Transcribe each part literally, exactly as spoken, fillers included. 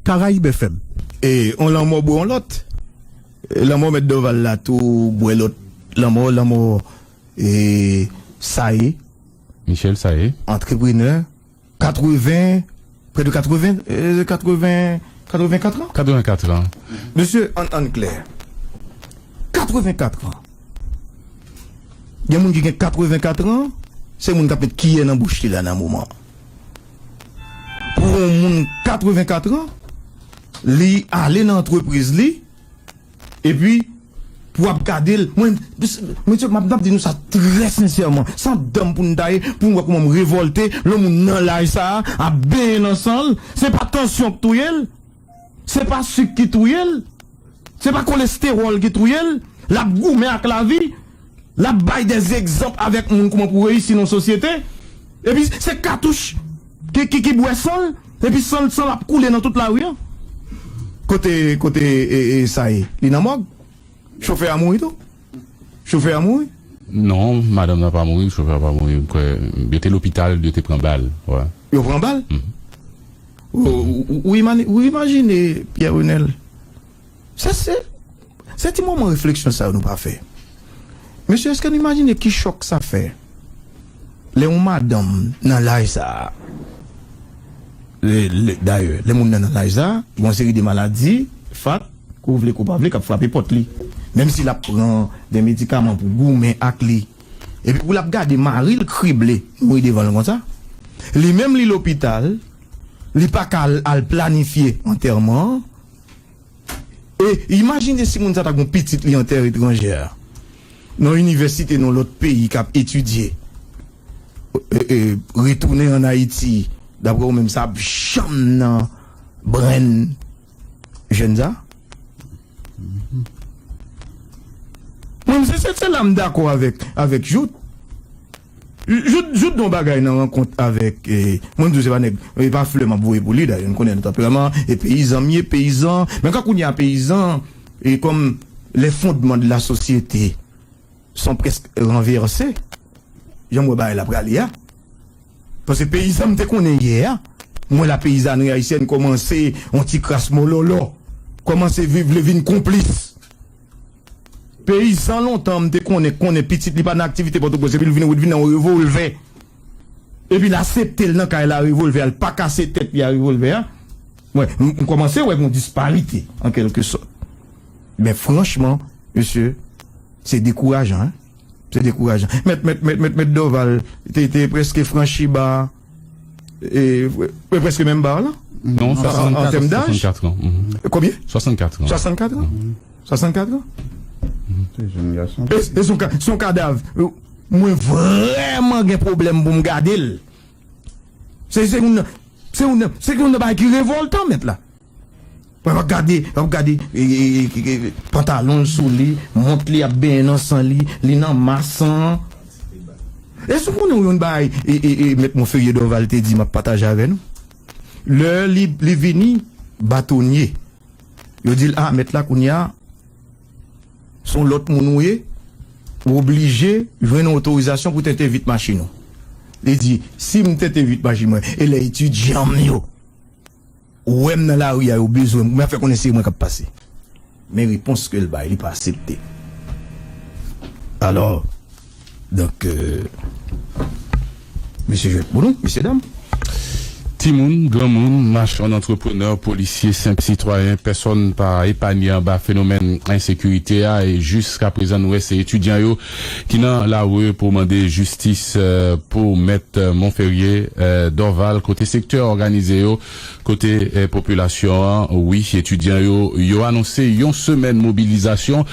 Karayib F M. E on lanmò bwè on lòt. E lanmò mèt Dòval la tou bwè lòt lanmò, lanmò e Saye. Michel Saye. Antreprenè, katreven, près de katreven, euh, katreven, katreven kat an. Katreven kat an. Mesye, ann, ann klè. Katreven kat an. Gen moun ki gen katreven kat an, se moun k ap met kiyè nan bouch li la nan moman. Pou yon moun katreven kat an, li ale nan antrepriz li, epi pou ap gade l, mwen, mesye, m ap, m ap di nou sa trè sensèman, se yon dan m pou n taye, pou n wè kòman m revòlte, lè yon moun nan laj sa a, ap benyen nan san l, se pa tansyon k touye l, se pa sik ki touye l, se pa kolestewòl ki touye l, l ap goumen ak lavi, l ap bay dè egzanp avèk moun kòman pou reyisi nan sosyete, epi se katouch ki, ki, ki bwè san l, epi san l, san l ap koule nan tout lari an. Kote, kote e, e, sa ye? Li nan mòg? Chofè a mouri tou? Chofè a mouri? Non, madanm nan pa mouri, chofè a pa mouri. M kwè, yo te lopital, yo te pran bal. Wè. Yo pran bal? Mhm. Ou, ou, ou imani-, ou imajine, Pierre Renel? Se, se, se ti moman refleksyon sa yo nou pa fè. Mesye, èske nou imajine ki chòk sa fè? Lè yon madanm nan laj sa a, le, le, dayè, lè moun nan nan laj sa a, gen yon seri de maladi, fat, ke w vle ke w pa vle, k ap frape pòt li. Menm si l ap pran de medikaman pou goumen ak li. Epi pou l ap gade mari l krible, mouri devan l konsa. Li menm li lopital, li pa ka al, al planifye antèman an. E imajine si moun sa ta gon pitit li an tè etranjè, nan inivèsite nan lòt peyi k ap etidye, e, e, retounen ann Ayiti, daprè ou menm, sa ap janm nan brenn jèn sa? Mwen, se, se, se la m dakò avèk, avèk Jout. Jout, Jout gen yon bagay nan rankont avèk, e, mwen, m di w se pa nèg, e pa flè m ap voye pou li, dayè, nou konnen nou tanperaman, e peyizan m ye, peyizan, men kan kounye a peyizan, e kòm les fondements de la société sont presque renversés, jan m wè bagay la prale a. Paske peyizan m te konnen yè a, m wè lapeyizanri ayisyèn kòmanse yon ti kras mololo, kòmanse viv, vle vin konplis. Peyizan lontan m te konnen, konnen pitit li pa nan aktivite Pòtoprens, epi l vin, vin nan yon revòlvè. Epi l asepte l nan kay la, revòlvè a, l pa kase tèt li a revòlvè a. Mwen, m, m kòmanse wè yon disparite, an kèlke sòt. Men franchman, mesye, se dekourajan, en. Se dekourajan. Mèt, mèt, mèt, mèt, mèt Dorval te, te prèske franchi ba, e, e, prèske menm ba la. Non, an, an tèm daj. Swasannkat an. Mhm. Konbyen? Swasannkat an. Swasannkat an? Mhm. Swasannkat an? Se jèn gason. E, e se yon ka-, se yon kadav. Mwen vrèman gen pwoblèm pou m gade l. Se, se yon, se yon, se yon bagay ki revòltan, mèt la. W ap gade, w ap gade, e, e, e, e, pantalon l sou li, mont li ap benyen nan san li, li nan mas an. Èske w konnen yon bagay, e, e, e, mèt Monferrier Dorval te di, m ap pataje avè nou? Lè li, li vini, batonye. Yo di l, a, mèt la, kounye a, se yon lòt moun ou ye, ou oblije jwenn yon otorizasyon pou tente vit machin ou. Li di, si m tente vit machin mwen, e lè etidyan m yo wè m nan lari a, yo bezwen m, kòman y ap fè konnen se mwen k ap pase? Men repons ke l bay, li pa aksepte. Alò, donk, euh, mesye jwèt pou nou, mesye dam. Timoun, granmoun, machann, antreprenè, polisye, senp sitwayen, pèsòn pa epanye anba fenomèn ensekirite a, e jiskaprezan nou wè se etidyan yo ki nan lari pou mande jistis, euh, pou mèt, euh, Monferrier, euh, Dorval, kote sektè òganize yo, kote, eh, popilasyon an, wi, etidyan yo, yo anonse yon semèn mobilizasyon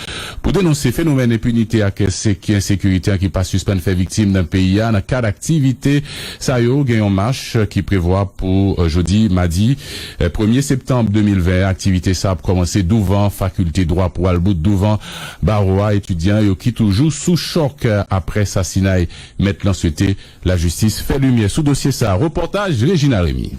pou denonse fenomèn enpinite ak sek-, ensekirite an ki pa sispann fè viktim nan peyi a. Nan kad aktivite sa yo, gen yon mach ki prevwa pou, eh, jodi madi, eh, premye septanm de mil ven. Aktivite sa ap kòmanse douvan fakilte dwa pou al bout douvan bawo a. Etidyan yo ki toujou sou chòk, eh, aprè sasinay mèt lan swete lajistis fè limyè sou dosye sa. Repòtaj Regina Remy.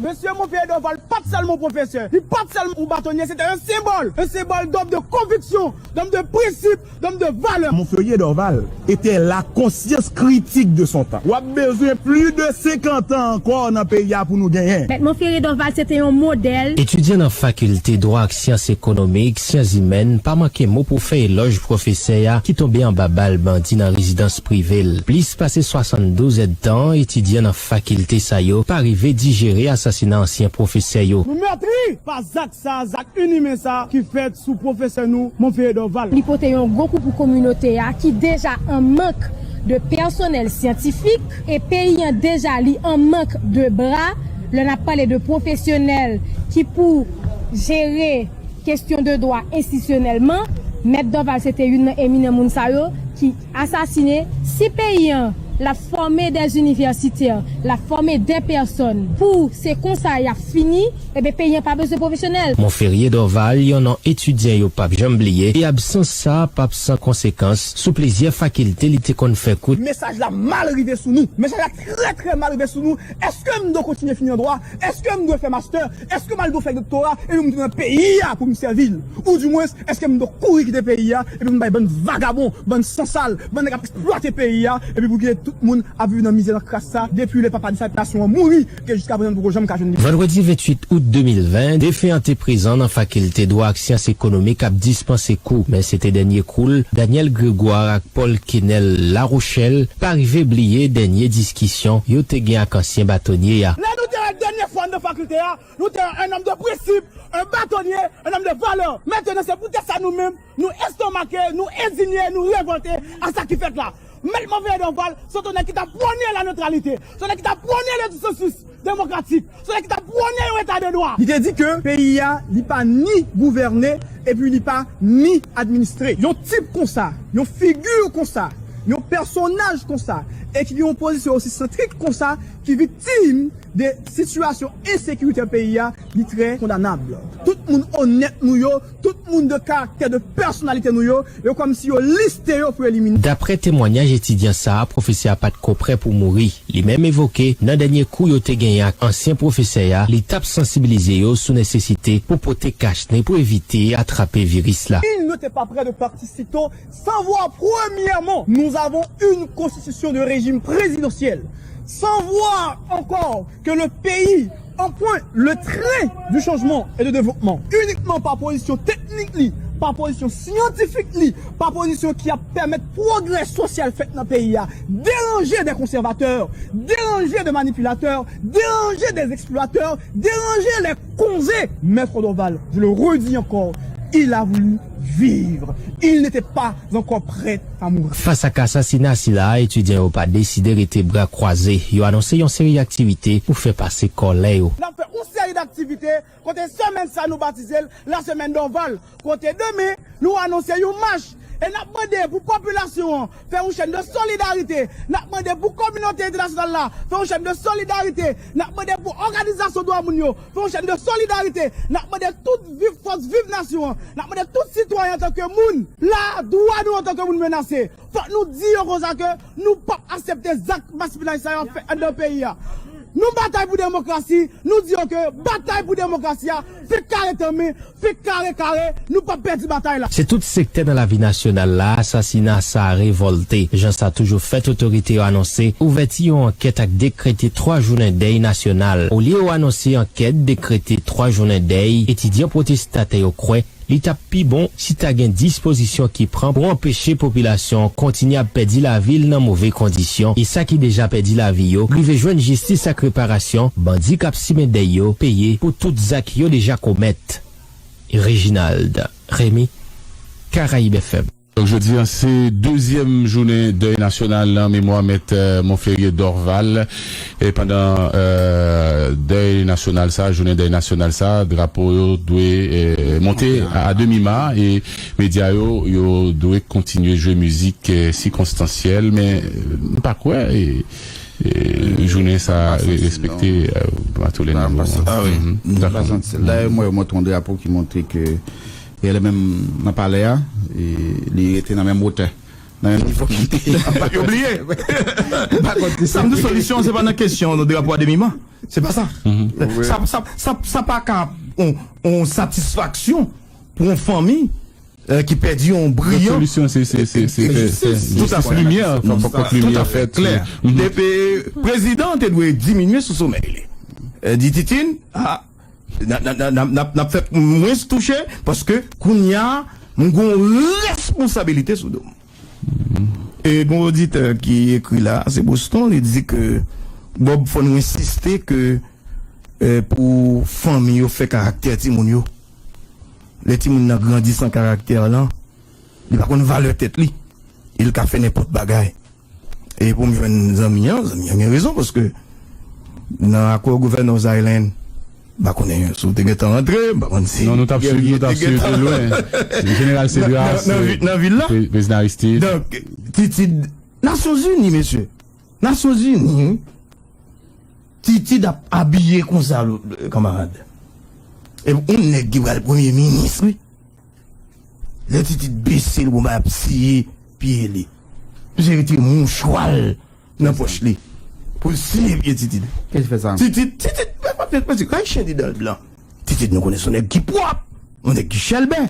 Mesye, Monferrier Dorval pa t sèlman pwofesè, li pa t sèlman yon batonye, se te yon senbòl, yon senbòl dòm de konviksyon, dòm de prensip, dòm de valè. Monferrier Dorval était la conscience critique de son temps. W ap bezwen plis de senkant an ankò nan peyi a pou nou genyen. Mèt Monferrier Dorval se te yon modèl. Etidyan nan Fakilte Dwa ak Syans Ekonomik, Syans Imèn pa manke mo pou fè elòj pwofesè a ki tonbe anba bal bandi nan rezidans prive l. Plis pase swasanndouz èdtan, etidyan nan fakilte sa yo pa rive dijere asasina ansyen pwofesè yo. Nou metri pa zak sa, zak inimen sa ki fèt sou pwofesè nou, Monferrier Dorval. Li pote yon gwo kou pou kominote a ki deja an mank de pèsonèl syantifik e peyi an deja li an mank de bra. Lè n ap pale de pwofesyonèl ki pou jere kesyon de dwa enstitisyonèlman, Mèt Dorval se te youn nan eminen moun sa yo ki asasine. Si peyi an l ap fòme dè inivèsitè, l ap fòme dè pèsòn pou se konsa y ap fini, ebyen peyi an pa bezwen pwofesyonèl. Monferrier Dorval, yon non etidyan yo p ap janm bliye, e absans sa a p ap san konsekans. Sou plizyè fakilte li te konn fè kout. Mesaj la mal rive sou nou. Mesaj la trè, trè mal rive sou nou. Èske m dwe kontinye fini an dwa? Èske m dwe fè mastè? Èske m al dwe fè doktora? Epi m tounen nan peyi a pou m sèvi l? Oudimwens, èske m dwe kouri kite peyi a? Epi m bay bann vagabon, bann sansal, bann nèg ap eksplwate peyi a? Epi pou kite tout moun ap viv nan mizè, nan kras sa, depi lè papa disparet nasyon an mouri, ke jiskaprezan nou poko janm ka jwenn li. Vandredi venntuit out de mil ven, defen an te prezan nan Fakilte Dwa ak Syans Ekonomik ap dispanse kou, men se te dènye kou l. Daniel Grégoire ak Paul Kenel Larochelle pa rive bliye dènye diskisyon yo te gen ak ansyen batonye a. Lè nou te wè dènye fwa anndan fakilte a, nou te wè un homme de principe, un bâtonnier, un homme de valeur. Mentnan, se poutèt sa nou menm, nou estomake, nou endinye, nou revòlte a sa ki fèt la. Mèt Monferrier Dorval, se te yon nèg ki t ap pwone la neutralité, se yon nèg ki t ap pwone le dissensus démocratique, se yon nèg ki t ap pwone yon eta de dwa. Li te di ke peyi a, li pa ni gouvène, epi li pa ni administre. Yon tip konsa, yon figi konsa, yon pèsonaj konsa, e ki gen yon pozisyon osi santrik konsa, ki viktim de sitiyasyon ensekirite peyi a, li trè kondanab. Tout moun onèt nou yo, tout moun de karaktè, de pèsonalite nou yo, yo kòmsi yo liste yo pou elimine. Daprè temwanyaj etidyan sa a, pwofesè a pa t ko prè pou mouri. Li menm evoke nan dènye kou yo te genyen ak ansyen pwofesè a, li t ap sansibilize yo sou nesesite pou pote kach ne pou evite atrape viris la. Il n'était pas prêt de partir si tôt sans voir premièrement, nous avons une constitution de régime présidentiel, sans voir encore que le pays emprunte le train du changement et de développement uniquement par position technique li, par position scientifique li, par position ki ap pèmèt pwogrè sosyal fèt nan peyi a, deranje dè konsèvatè, deranje dè manipilatè, deranje dè eksplwatè, deranje lè konze. Mèt Dorval, je le redis encore, il a voulu vivre. Il n'était pas encore prêt à mourir. Fas ak asasina sila a, etidyan yo pa deside rete bra kwaze. Yo anonse yon seri aktivite pou fè pase kòlè yo. N ap fè yon seri daktivite kote semèn sa nou batize l la semèn Dorval, kote demen nou anonse yon mach e n ap mande pou popilasyon an fè yon chèn de solidarite. N ap mande pou kominote entènasyonal la fè yon chèn de solidarite. N ap mande pou òganizasyon dwa moun yo fè yon chèn de solidarite. N ap mande tout viv fòs viv nasyon an. N ap mande tout sitwayen antanke moun la, dwa nou antanke moun menase. Fòk nou di yo konsa ke nou p ap aksepte zak maspinaj sa yo ap fè anndan peyi a. Nou batay pou demokrasi, nou di yo ke batay pou demokrasi a fèk kare tanmen, fèk kare kare, nou p ap pèdi batay la. Se tout sektè nan lavi nasyonal la, asasina sa a revòlte. Jan sa toujou fèt, otorite yo anonse ouvèti yon ankèt ak dekrete twa jounen dèy nasyonal. Olye yo anonse ankèt, dekrete twa jounen dèy, etidyan pwotestatè yo kwè li t ap pi bon si ta gen dispozisyon ki pran pou anpeche popilasyon an kontinye ap pèdi lavi l nan move kondisyon, e sa ki deja pèdi lavi yo rive jwenn jistis ak reparasyon, bandi k ap simen dèy yo peye pou tout zak yo deja komèt. Reginald Remy, Caraïbes F M. Donk, jodi a, se dezyèm jounen dèy nasyonal an memwa Mèt, euh, Monferrier Dorval. E pandan, euh, dèy nasyonal sa, jounen dèy nasyonal sa, drapo yo dwe, euh, monte a, a demi ma, e medya yo, yo dwe kontinye jwe mizik, euh, sikonstansyèl, men, euh, m pa kwè, e, e jounen sa re-, respekte, euh, pa tou lè nivo. Ah wi. Mhm. Dakò. Dayè, mwen, yo montre yon drapo ki montre ke e lè menm nan palè a, e li rete nan menm wotè, nan menm nivo ki l te ye. Yo bliye. M pa konn ki sa m di, solisyon an, se pa nan kesyon drapo a demi ma. Se pa sa. Sa, sa, sa, sa pa ka yon, yon satisfaksyon pou yon fanmi, euh, ki pèdi yon briyan. Solisyon, se, se, se, se, se, se limyè. Fòk, fòk limyè fèt. Klè. Depi prezidan te dwe diminye sou somèy li. Euh, di Titid, ah, n ap, n ap, n ap, n ap, n ap fè mwens touche, paske kounye a, m gon responsabilite sou do m. E gon oditè ki ekri la, se Boston, li di ke Bob, fò nou ensiste ke, eh, pou fanmi yo fè karaktè timoun yo. Lè timoun nan grandi san karaktè lan, li pa konn valè tèt li. E l ka fè nenpòt bagay. E pou m jwenn zanmi an, zanmi an gen rezon, paske nan akò Governors Island, m pa konnen si w te gentan rantre, m pa konn si... Non, nou t ap swiv, nou t ap swiv de lwen. Jeneral Cedras, nan, nan, nan vi-, nan vil la. Pre-, Prezidan Aristide. Donk, Titid, Nasyonzini, mesye. Nasyonzini, wi. Titid ap abiye konsa, kanmarad. E yon nèg ki pral premye minis, wi. Lè Titid bese l, bon, bay ap siye pye li. Misye retire mouchwa l nan pòch li pou l siye pye Titid. Kiyès fè sa? Titid, Titid, pa, pa, pa, pa, kay chen di dan l blan. Titid, nou konnen se yon nèg ki pwòp, yon nèg ki chèlbè.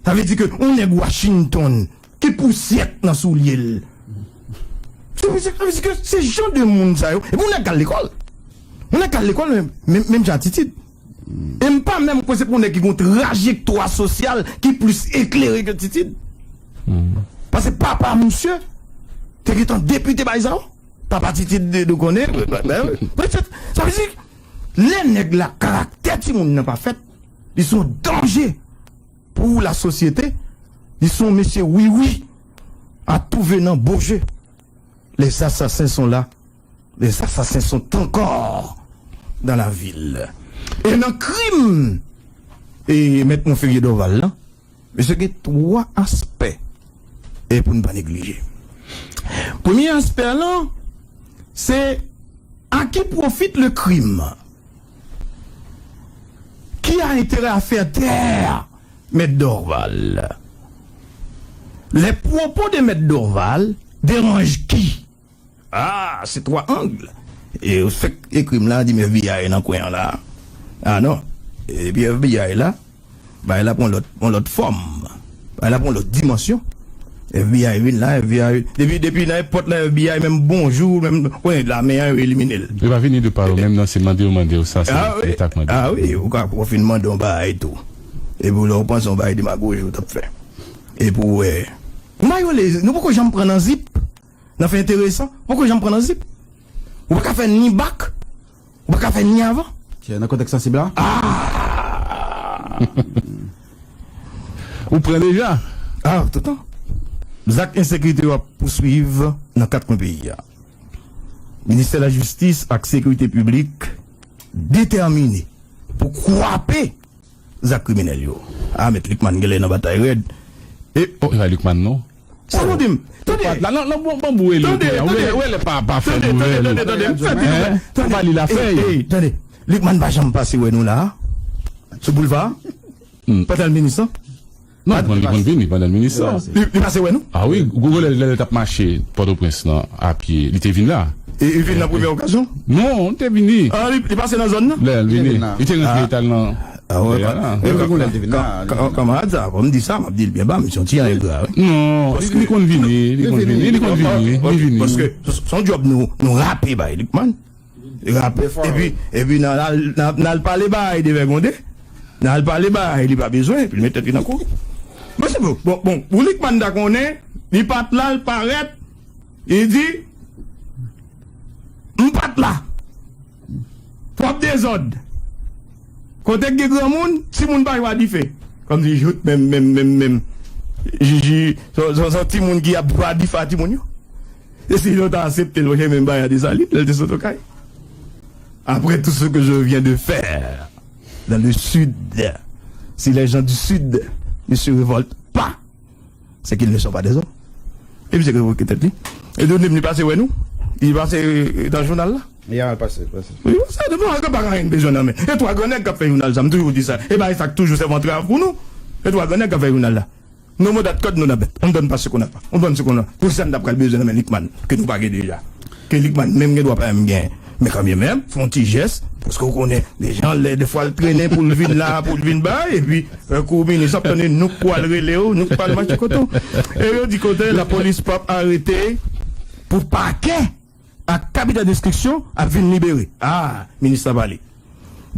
Sa vle di ke yon nèg Washington ki pousyèt nan soulye l. Se, se, sa vle di ke se jan de moun sa yo. Epi yon nèg k al lekòl. Yon nèg k al lekòl, menm, menm, menm jan Titid. E m pa menm kwè se pou nèg ki gon trajektwa sosyal ki plis eklere ke Titid. Paske papa misye te gentan depite bay sa yo. Papa Titid de, de konnen, ben, ben, sa vle di, lè nèg la, karaktè timoun nan pa fèt, li se yon danje pou lasosyete, li se yon mesye wiwi, à tout venant beau jeu. Les assassins sont là. Les assassins sont encore dans la ville. E nan krim, e, Mèt Monferrier Dorval lan, mesye, gen twa aspè, e, pou n pa neglije. Premye aspè lan, se à qui profite le crime? Qui a intérêt à faire taire Mèt Dorval? Les propos de Mèt Dorval dérangent qui? Ah, c'est trois angles. E yo fèk ekri m la, di m F B I nan kwen an la. Ah non. Epi F B I la, bagay la pran lòt, pran lòt fòm. Bagay la pran lòt dimansyon. F B I vin la, F B I, depi, depi nan èpòt la, F B I, menm bonjou, menm, konnen lamen an, yo elimine l. Yo pa vini de pa yo menm, non, se mande yo mande yo sa, se leta k mande. Ah wi, ou ka, ou fin mande yon bagay tou. Epi lè w panse yon bagay demagoji ou t ap fè. Epi w wè. Ou mayole, nou poko janm pran nan zip. Nan fè enteresan, poko janm pran nan zip. Ou pa ka fè ni bak, ou pa ka fè ni avan. Kè nan kontèks sansib la? Ah! Ou pran deja? Ah, toutan. Zak ensekirite yo ap pouswiv nan kat kwen peyi a. Ministè Lajistis ak Sekirite Piblik detèmine pou kwape zak kriminèl yo. A, Mèt Lucmane genlè nan batay rèd. E, oh, e pa Lucmane non. Sa nou di m? Tande. Ou pa t la, non, non, bon, bon, bouwe li, tande, ou wè, tande. Ou wè lè pa, pa fè nouvèl. Tande, tande, tande, tande. Hein? Ou pa li la fèy. Ey, ey, tande. Lucmane pa janm pase wè nou la. Sou boulva. Hmm. Pandan l minis lan. Non, li konn, li konn vini pandan l minis lan. Li, li pase wè nou? Ah wi, gwo lè, lè, lè l t ap mache Pòtoprens lan a pye, li te vin la. E, li vin nan premyè okazyon? Non, li te vini. Ah, li, li pase nan zòn nan? Lè l vini. Li te vin la. Li te rantre, ah, li t al nan, ah, wè, dèyè pa, la. Wè, wè, wè, ka-, ka-, kanmarad sa, fò m di sa, m ap di l byen ba, misye yon ti engra, wi. Non, li, li konn vini, li konn vini, li konn vini, li vini. Paske se, se yon djòb nou, nou rape bay Lucmane. Rape fò, epi, wi. Epi nan al, nan, nan al pale bay Devègonde. Nan al pale bay, li pa bezwen, epi l met tèt li nan kou. Bon, se bon, bon, bon, pou Lucmane ta konnen, li pa t la, l parèt, li di, "M pa t la." Twòp dezòd. Kote k gen granmoun, timoun pa jwe a dife. Kòmsi jout menm, menm, menm, menm. Jiji, se, se, se timoun ki ap jwe a dife a timoun yo. E si nou ta aksepte l, monchè, menm bagay a Desalin, lè l te sot Okay. Après tout ce que je viens de faire dans le sud, si les gens du sud ne se révoltent pas, c'est qu'ils ne sont pas des hommes. E misye revoke tèt li. E Dodem li pase wè nou. Li pase, euh, nan jounal la. Li al pase, pase. Wi, pase. Depi an pa gen anyen bezwen nan men. E twa gran nèg k ap fè jounal sa, m toujou di sa. E bagay sa k toujou sèvi antrav pou nou. E twa gran nèg k ap fè jounal la. Nos mots d'ordre, code nou nan bèt. On ne donne pas ce qu'on n'a pas. On donne ce qu'on a. Pou sa n t ap pral bezwen nan men Lucmane, ke nou pa gen deja. Ke Lucmane menm gen dwa pa menm gen. Men kanmenm, fè yon ti jès, paske w konnen, deja, lè defwa l trennen pou l vin la, pou l vin bay, epi, yon kou minis ap tande nou k pral rele w, nou k pral mache kote w. E yo di kote, lapolis p ap arete pou pakè ak kabitan enstriksyon ap vin libere. Ah, minis la pale.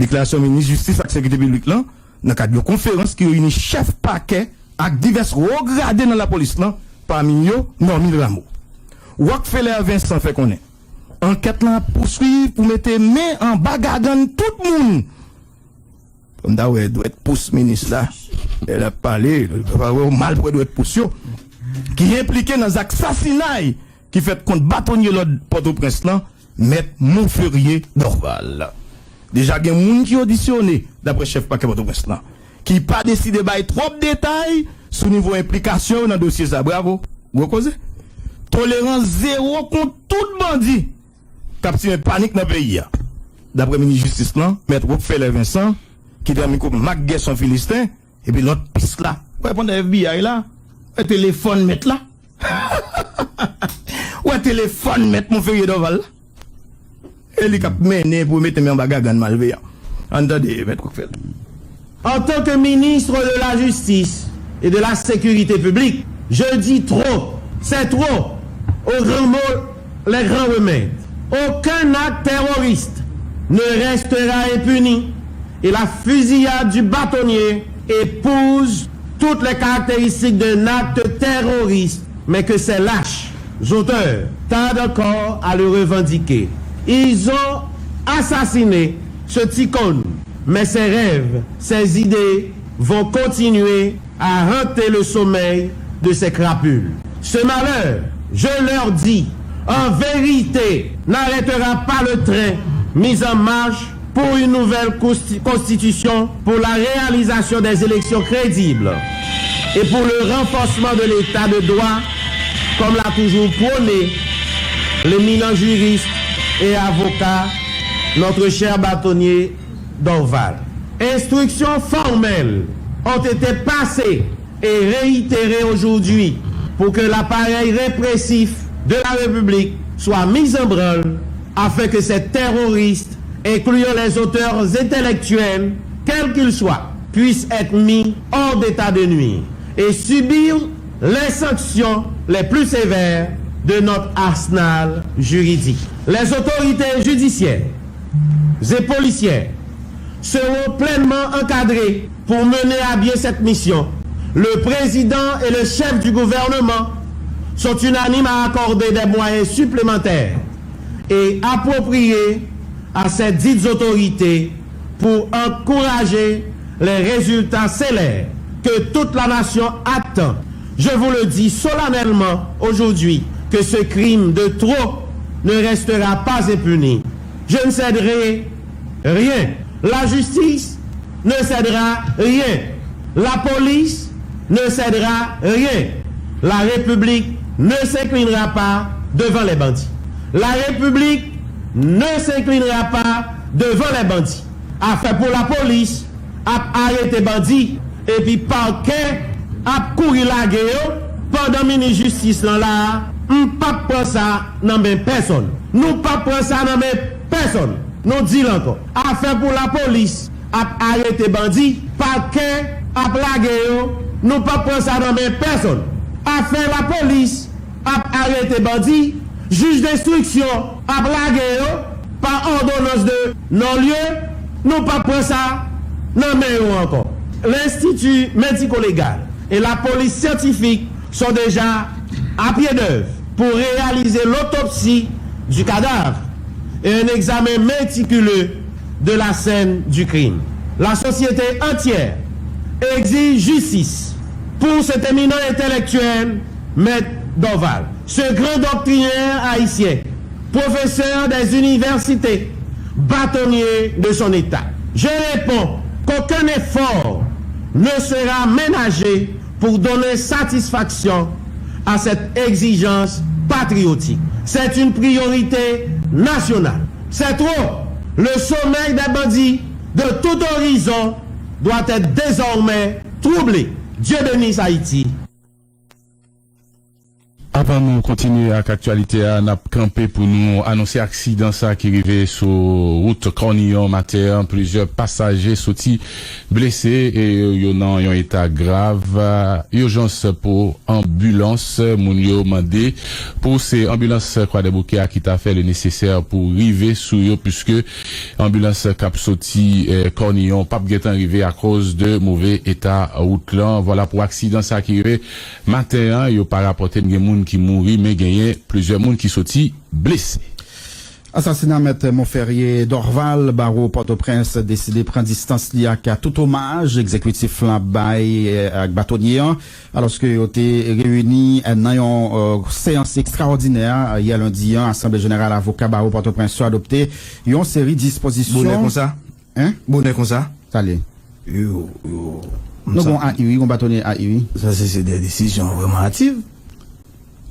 Deklarasyon minis jistis ak sekirite piblik lan, nan kad yon konferans ki reyini chèf pakè ak divès wo grade nan lapolis lan, pami yo Normil Rameau. Rockefeller Vincent fè konnen ankèt lan ap pouswiv pou mete men anba gagann tout moun. Kòm ta wè dwèt pous minis la, lè l ap pale, pa wè w mal pran dwèt pous yo, ki enplike nan zak sasinay ki fèt kont batonye lòd Pòtoprens lan, Mèt Monferrier Dorval. Deja gen moun ki odisyone, daprè chèf pakè Pòtoprens lan, ki pa deside bay twòp detay sou nivo enplikasyon yo nan dosye sa. Bravo! Gwo koze! Tolerans zewo kont tout bandi k ap simen panik nan peyi a. Daprè minis jistis lan, Mèt Rockefeller Vincent, ki te nan mikwo Marc Guerson Philistin, epi lòt pis la. Wè pandan F B I la, wè telefòn mèt la. Wè telefòn mèt Monferrier Dorval la. E li k ap mennen pou mete men anba gagann malveyan. Ann tande, Mèt Rockefeller. En tant que ministre de la Justice et de la Sécurité publique, je dis trop, c'est trop, aux grands mots, les grands remèdes. Aucun acte terroriste ne restera impuni et la fusillade du bâtonnier épouse toutes les caractéristiques d'un acte terroriste, mais que ces lâches auteurs tardent encore à le revendiquer. Ils ont assassiné ce ticône, mais ses rêves, ses idées vont continuer à hanter le sommeil de ces crapules. Ce malheur, je leur dis, en vérité, n'arrêtera pas le train mis en marche pour une nouvelle consti- constitution, pour la réalisation des élections crédibles et pour le renforcement de l'état de droit, comme l'a toujours prôné l'éminent juriste et avocat, notre cher bâtonnier Dorval. Instructions formelles ont été passées et réitérées aujourd'hui pour que l'appareil répressif de la République soit mis en branle afin que ces terroristes, incluant les auteurs intellectuels, quels qu'ils soient, puissent être mis hors d'état de nuire et subir les sanctions les plus sévères de notre arsenal juridique. Les autorités judiciaires et policières seront pleinement encadrées pour mener à bien cette mission. Le président et le chef du gouvernement sont unanimes à accorder des moyens supplémentaires et appropriés à ces dites autorités pour encourager les résultats célères que toute la nation attend. Je vous le dis solennellement aujourd'hui que ce crime de trop ne restera pas impuni. Je ne céderai rien. La justice ne cédera rien. La police ne cédera rien. La République ne s'inclinera pas devant les bandits. La République ne s'inclinera pas devant les bandits. Afè pou lapolis ap arete bandi epi pakè ap kouri lage yo pandan minis jistis lan la a, m p ap pran sa nan men pèsonn. Nou p ap pran sa nan men pèsonn. Nou di l ankò. Afè pou lapolis ap arete bandi, pakè ap lage yo, nou p ap pran sa nan men pèsonn. Afè lapolis ap arete bandi, jij denstriksyon ap lage yo pa òdonans de non-lye, nou p ap pran sa nan men yo ankò. L'Institut médico-légal et la police scientifique sont déjà à pied d'œuvre pour réaliser l'autopsie du cadavre et un examen méticuleux de la scène du crime. La société entière exige justice pour cet éminent intellectuel, Maître Dorval, ce grand doctrinaire haïtien, professeur des universités, bâtonnier de son État. Je réponds qu'aucun effort ne sera ménagé pour donner satisfaction à cette exigence patriotique. C'est une priorité nationale. C'est trop. Le sommeil des bandits de tout horizon doit être désormais troublé. Dieu bénisse Haïti. Ann nou kontinye ak aktyalite a, n ap kanpe pou nou anonse aksidan sa ki rive sou wout Kòniyon maten an. Plizyè pasaje soti blese e yo nan yon eta grav. Ijans pou anbilans, moun yo mande pou se anbilans Kwadèboukè a ki ta fè le nesesè pou rive sou yo, piske anbilans k ap soti, eh, Kòniyon p ap gentan rive akoz de move eta wout lan. Vwala pou aksidan sa ki rive maten an. Yo pa rapòte n gen moun ki mouri, men genyen plizyè moun ki soti blese. Asasina Mèt Monferrier Dorval, bawo Pòtoprens deside pran distans li ak tout omaj egzekitif lan bay, eh, ak batonye an, alòske yo te reyini, eh, nan yon, eh, seyans ekstraòdinè, eh, yè lendi an. Asanble Jeneral Avoka Bawo Pòtoprens yo adopte yon seri dispozisyon. Bonè konsa? Hein? Bonè konsa? Sa li ye. Yo, yo. Nou gon A I, wi, gon batonye A I, wi. Sa se, se de desizyon vrèman ativ.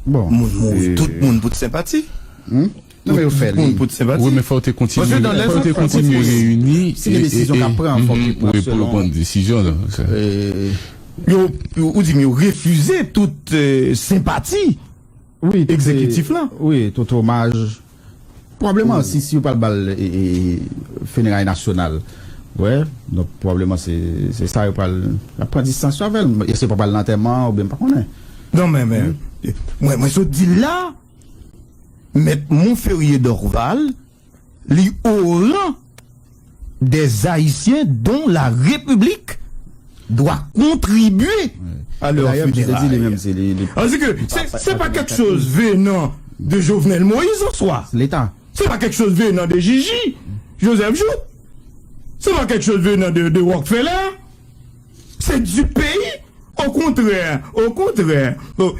Bon. Moun mouri, tout moun pou t senpati. Hmm? Non, men yo fè li. Tout moun pou t senpati. Wi, men fò w te kontinye, fò w te kontinye reyini. Si gen desizyon k ap pran, fò ke pran selon. Wi, pou yo pran desizyon, la. Yo, yo, ou di m yo refize tout, eh, senpati egzekitif lan. Wi, tout omaj. Pwobableman, si, si yo pral ba l, e, e, fineray nasyonal, wè, donk, pwobableman, se, se sa yo pral, y ap pran distans yo avè l. Èske yo pral nan antèman, oubyen m pa konnen. Non, men, men, mwen, mwen sot di l la, Mèt Monferrier Dorval, li o ran des Haïtiens dont la République doit contribuer à leur funérailles. Dayè, misye te di li menm, se li, li, se pa kèk choz venan de Jovenel Moïse an swa. Se Leta. Se pa kèk choz venan de Jiji, Joseph Jouthe. Se pa kèk choz venan de, de Rockefeller. Se du pays. Okontrè, okontrè,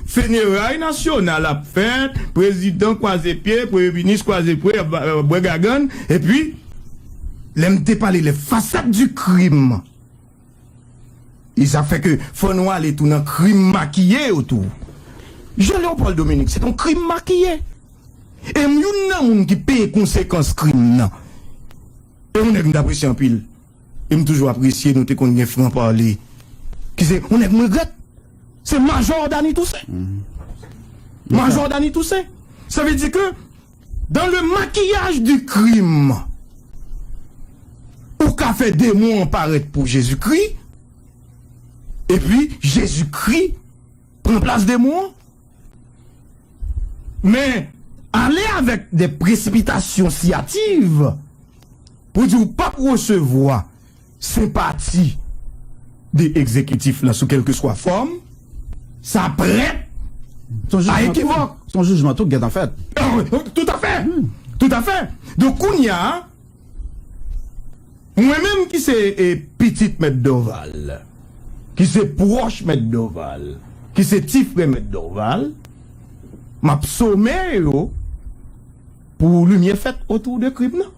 fineray nasyonal ap fèt, prezidan kwaze pye, premye minis kwaze pye, ap ba-, ap bwè gagann, epi, lè m te pale, les façades du crime, e sa fè ke fò nou ale tou nan krim makiye yo tou. Jean Léopold Dominique, se yon krim makiye. E m youn nan moun ki peye konsekans krim nan. E yon nèg m t apresye anpil. E m toujou apresye nou te konn gen franc parler. Ki se yon nèg m regrèt. Se Major Dany Toussaint. Major Dany Toussaint. Sa vle di ke dans le maquillage du crime, ou ka fè demon an parèt pou Jezikri, epi Jezikri pran plas demon an. Men, ale avèk de presipitasyon si ativ pou di w p ap resevwa senpati de egzekitif lan sou kèlkeswa fòm, sa prèt a ekivòk. Se yon jijman tou k gentan fèt. Ah, wi, toutafè. Toutafè. Donk, kounye a, mwen menm ki se, e, pitit Mèt Dorval, ki se pwòch Mèt Dorval, ki se ti frè Mèt Dorval, m ap some yo pou limyè fèt otou de krim nan.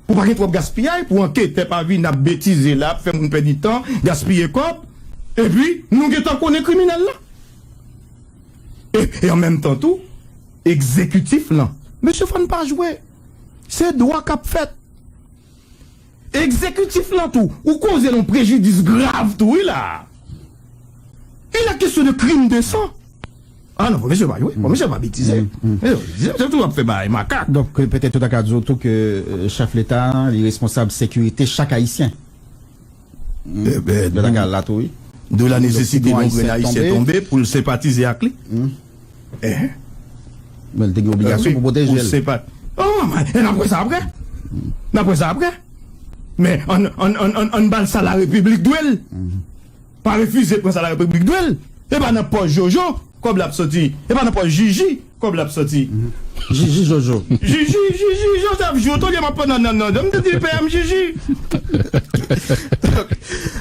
Pou pa gen twòp gaspiyay, pou anketè pa vin ap betize la, ap fè moun pèdi tan, gaspiye kòb, epi nou gentan konnen kriminèl la. E, e an menm tan tou, egzekitif lan. Mesye, fò n pa jwe. Se dwa k ap fèt. Egzekitif lan tou, ou koze l yon prejidis grav tou, wi la. Il est question de crime de sang. Ah non, fò mesye pa jwe, fò mesye pa betize. Mesye pa betize, se tou ap fè bagay makak. Donk, euh, petèt ou ta ka di w tou ke, euh, chèf Leta, li responsab sekirite chak Ayisyen. Yo ta ka la tou, wi. De la nesesite yon grenn Ayisyen tonbe pou l senpatize ak li. Men l te gen obligasyon pou pwoteje l. Oh, men, e n ap wè sa apre. N ap wè sa apre. Men, ann, ann, ann, ann, ann ba l sa Larepiblik dwe l. Pa refize pran sa Larepiblik dwe l. E pa nan pòch Jojo kòb la ap soti. E pa nan pòch Jiji kòb la ap soti. Jiji Jojo. Jiji, Jiji Joseph Jouthe, olye m ap pran nan, nan, nan, m te di P M Jiji.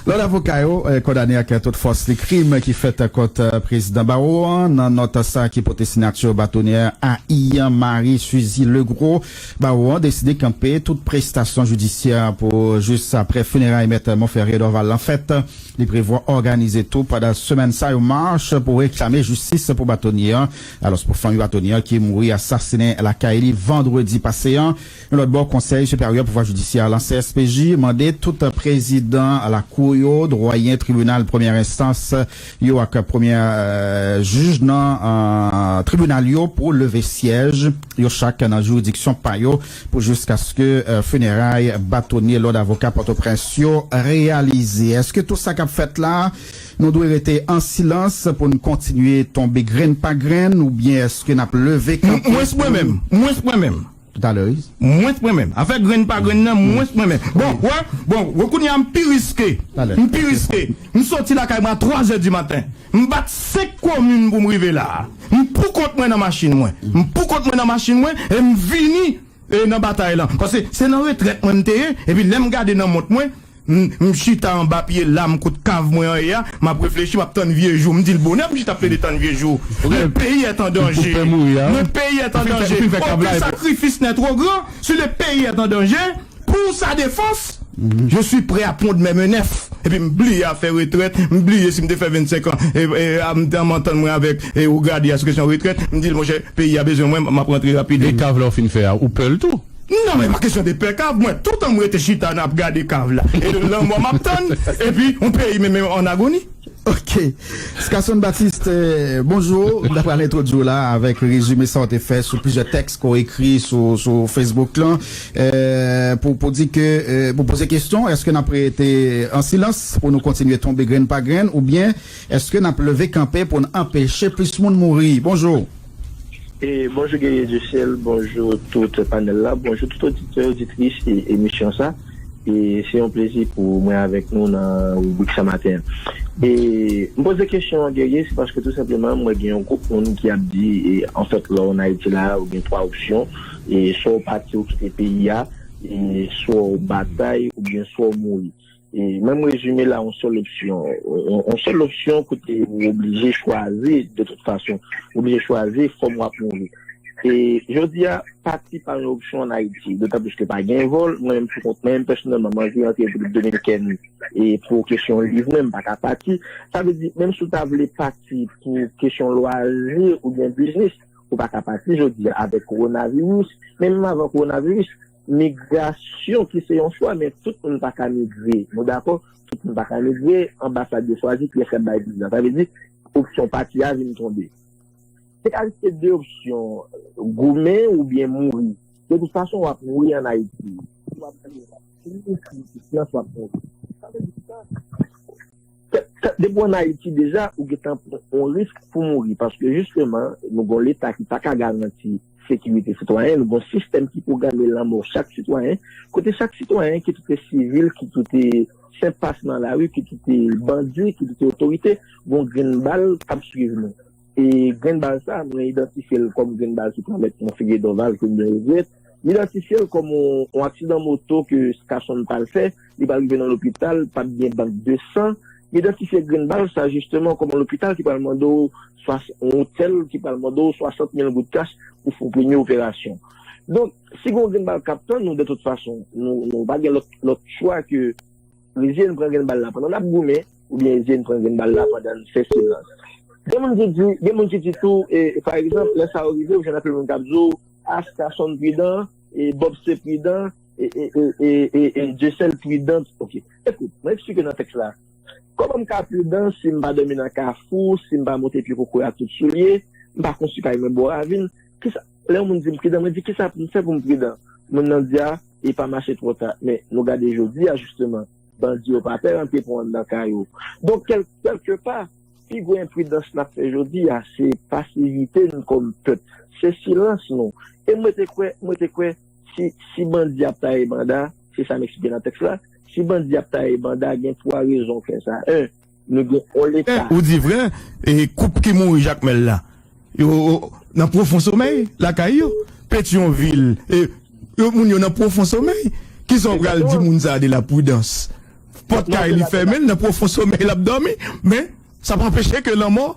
Lòd avoka yo, eh, kondane ak tout fòs li krim ki fèt kont, eh, prezidan bawo an. Nan nòt sa ki pote siyati batonye A I an, Marie Suzy Legros, bawo an deside kanpe tout prestasyon jidisyè pou jis apre fineray Mèt Monferrier Dorval lan fèt. Li prevwa òganize tou pandan semèn sa yon mach pou reklame jistis pou batonye an. Alòs, pou fanmi batonye an ki mouri asasinen lakay li vandredi pase an. Yon lòt bò, Konsèy Siperyè Pouvwa Jidisyè lan, C S P J, mande tout prezidan lakou yo, dwayen tribinal premyè enstans yo ak premyè, euh, jij nan, euh, tribinal yo pou leve syèj yo chak nan jiridiksyon pa yo pou jiskaske, euh, fineray batonye lòd avoka Pòtoprens yo reyalize. Èske tout sa k ap fèt la, nou dwe rete an silans pou n kontinye tonbe grenn pa grenn, oubyen èske n ap leve kanpe pou... Mwens mwen menm, mwens mwen menm. Talè, wi. Mwens mwen menm. Afè grenn pa grenn nan, mwens mwen menm. Bon, wè, bon, wè kounye a m pi riske. Talè. M pi riske. M soti lakay mwen a twa zè di maten. M bat senk komin pou m rive la a. M pou kont mwen nan machin mwen. M pou kont mwen nan machin mwen e m vini, e, nan batay lan. Paske se nan retrèt mwen m te ye, epi lè m gade nan mont mwen, m, m chita anba pye la, m kote kav mwen an ye a, m ap reflechi, m ap tann vye jou. M di l bonè pou m chita ap plede tann vye jou. Le pays est en danger. Le pays est en danger. Aucun sacrifice n'est trop grand. Si le pays est en danger, pour sa défense, je suis prêt à pondre même un œuf. Epi m bliye afè retrèt, m bliye si m te fè vennsenk an, e, e, a, m te antann mwen avèk, e, Ougadi a sou kesyon retrèt, m di l, monchè, peyi a bezwen mwen, m ap rantre rapid. E kav la w fin fè a, ou pè l tou? Non, men pa kesyon de pè kav, mwen, toutan m rete chita n ap gade kav la. E lanmò m ap tann, epi yon peyi menm an agoni. Ok. Scarson Baptiste, euh, bonjou. M ta pral entwodui w la avèk rezime sa w te fè sou plizyè tèks ke w ekri sou, sou Facebook lan, euh, pou, pou di ke, euh, pou poze kesyon, èske n ap rete an silans pou nou kontinye tonbe grenn pa grenn, oubyen èske n ap leve kanpe pou n anpeche plis moun mouri? Bonjou. E bonjou Guerrier du Ciel, bonjou tout panèl la, bonjou tout oditè, oditris e emisyon sa. E se yon plezi pou mwen avèk nou nan ribrik sa maten an. E m poze kesyon an Guerrier, se paske tou senpleman mwen gen yon gwoup moun ki ap di, e, anfèt, lè w ann Ayiti la, ou gen twa opsyon, e swa w pati ou kite peyi a, e swa w batay, oubyen swa w mouri. E mwen m rezime la yon sèl opsyon, yon, yon sèl opsyon kote ou oblije chwazi, de tout fason, ou oblije chwazi fòm w ap mouri. E jodi a, pati pa yon opsyon ann Ayiti, dotan plis ke pa gen vòl, mwen menm pou kont mwen menm pèsonèlman, mwen vin an Repiblik Dominikèn e pou kesyon liv mwen, m pa ka pati. Sa vle di, menm si w ta vle pati pou kesyon lwazi oubyen biznis, ou pa ka pati jodi a avèk kowonaviris, men menm avan kowonaviris, migrasyon ki se yon chwa, men tout moun pa ka migre. Nou dakò? Tout moun pa ka migre, anbasad yo chwazi kiyès k ap bay viza. Sa vle di, opsyon pati a vin tonbe. Se ka reste de opsyon, goumen oubyen mouri. De tout fason, w ap mouri ann Ayiti. W ap mouri, w ap mouri. Sa vle di sa, Sa- sa- depi w ann Ayiti deja, ou gentan pran yon risk pou mouri. Paske jisteman, nou gen yon Leta ki pa ka garanti sekirite sitwayen, nou gen yon sistèm ki pwograme lanmò chak sitwayen, kote chak sitwayen, kit ou te sivil, kit ou te senp pase nan lari, kit ou te bandi, kit ou te otorite, gen yon grenn bal k ap swiv nou. E grenn bal sa, mwen idantifye l kòm grenn bal ki pran mèt nan figi Dorval, ke m byen regrèt. M idantifye l kòm yon, yon aksidan moto ke Scarson pral fè, li pral rive nan lopital, p ap gen bank de san. M idantifye grenn bal sa, jisteman, kòm yon lopital ki pral mande w swas-, yon otèl ki pral mande w swasant mil goud kach pou fè yon premye operasyon. Donk, si gen yon grenn bal k ap tann nou, de tout fason, nou, nou pa gen lòt, lòt chwa ke rezeye n pran grenn bal la pandan n ap goumen, oubyen rezeye n pran grenn bal la pandan n fè silans. Gen moun ki di, gen moun ki di tou, e, e, pa egzanp, lè sa yo rive, ou jwenn anpil moun k ap di w, a, Scarson pridan, e, Bob se pridan, e, e, e, e, e, e Dieuseul pridan. Ok. Ekout, mwen eksplike nan tèks la. Kòman m ka pridan si m pa dòmi nan kafou, si m pa monte pye kokoye ak tout soulye, m pa konstwi kay mwen bò ravin? Kisa, lè yon moun di m pridan, mwen di, kisa pou m fè pou m pridan? Moun nan di, a, e pa mache twò ta. Men, nou gade jodi a, jisteman, bandi yo pa pè rantre pran anndan kay ou. Donk, kèl-, kèlkepa, pi gwo enpridans n ap fè jodi a, se pasivite n kòm pèp. Se silans nou. E mwen te kwè, mwen te kwè, si, si bandi ap taye banda, se sa m eksplike nan tèks la, si bandi ap taye banda, gen twa rezon fè sa. En, nou gen yon Leta. Ou di vrè, e koup ki mouri Jakmèl la, yo nan pwofon somèy lakay yo. Petyonvil, e, yo, moun yo nan pwofon somèy. Kisa w pral di moun sa a de la pridans? Pòt kay li fèmen, l nan pwofon somèy l ap dòmi, men sa pa anpeche ke lanmò,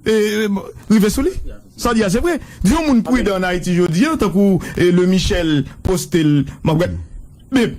e, rive sou li. Sa w di a, se vre. Di yon moun pridan ann Ayiti jodi a, tankou, e, Le Michel poste l, m ap gad. Men,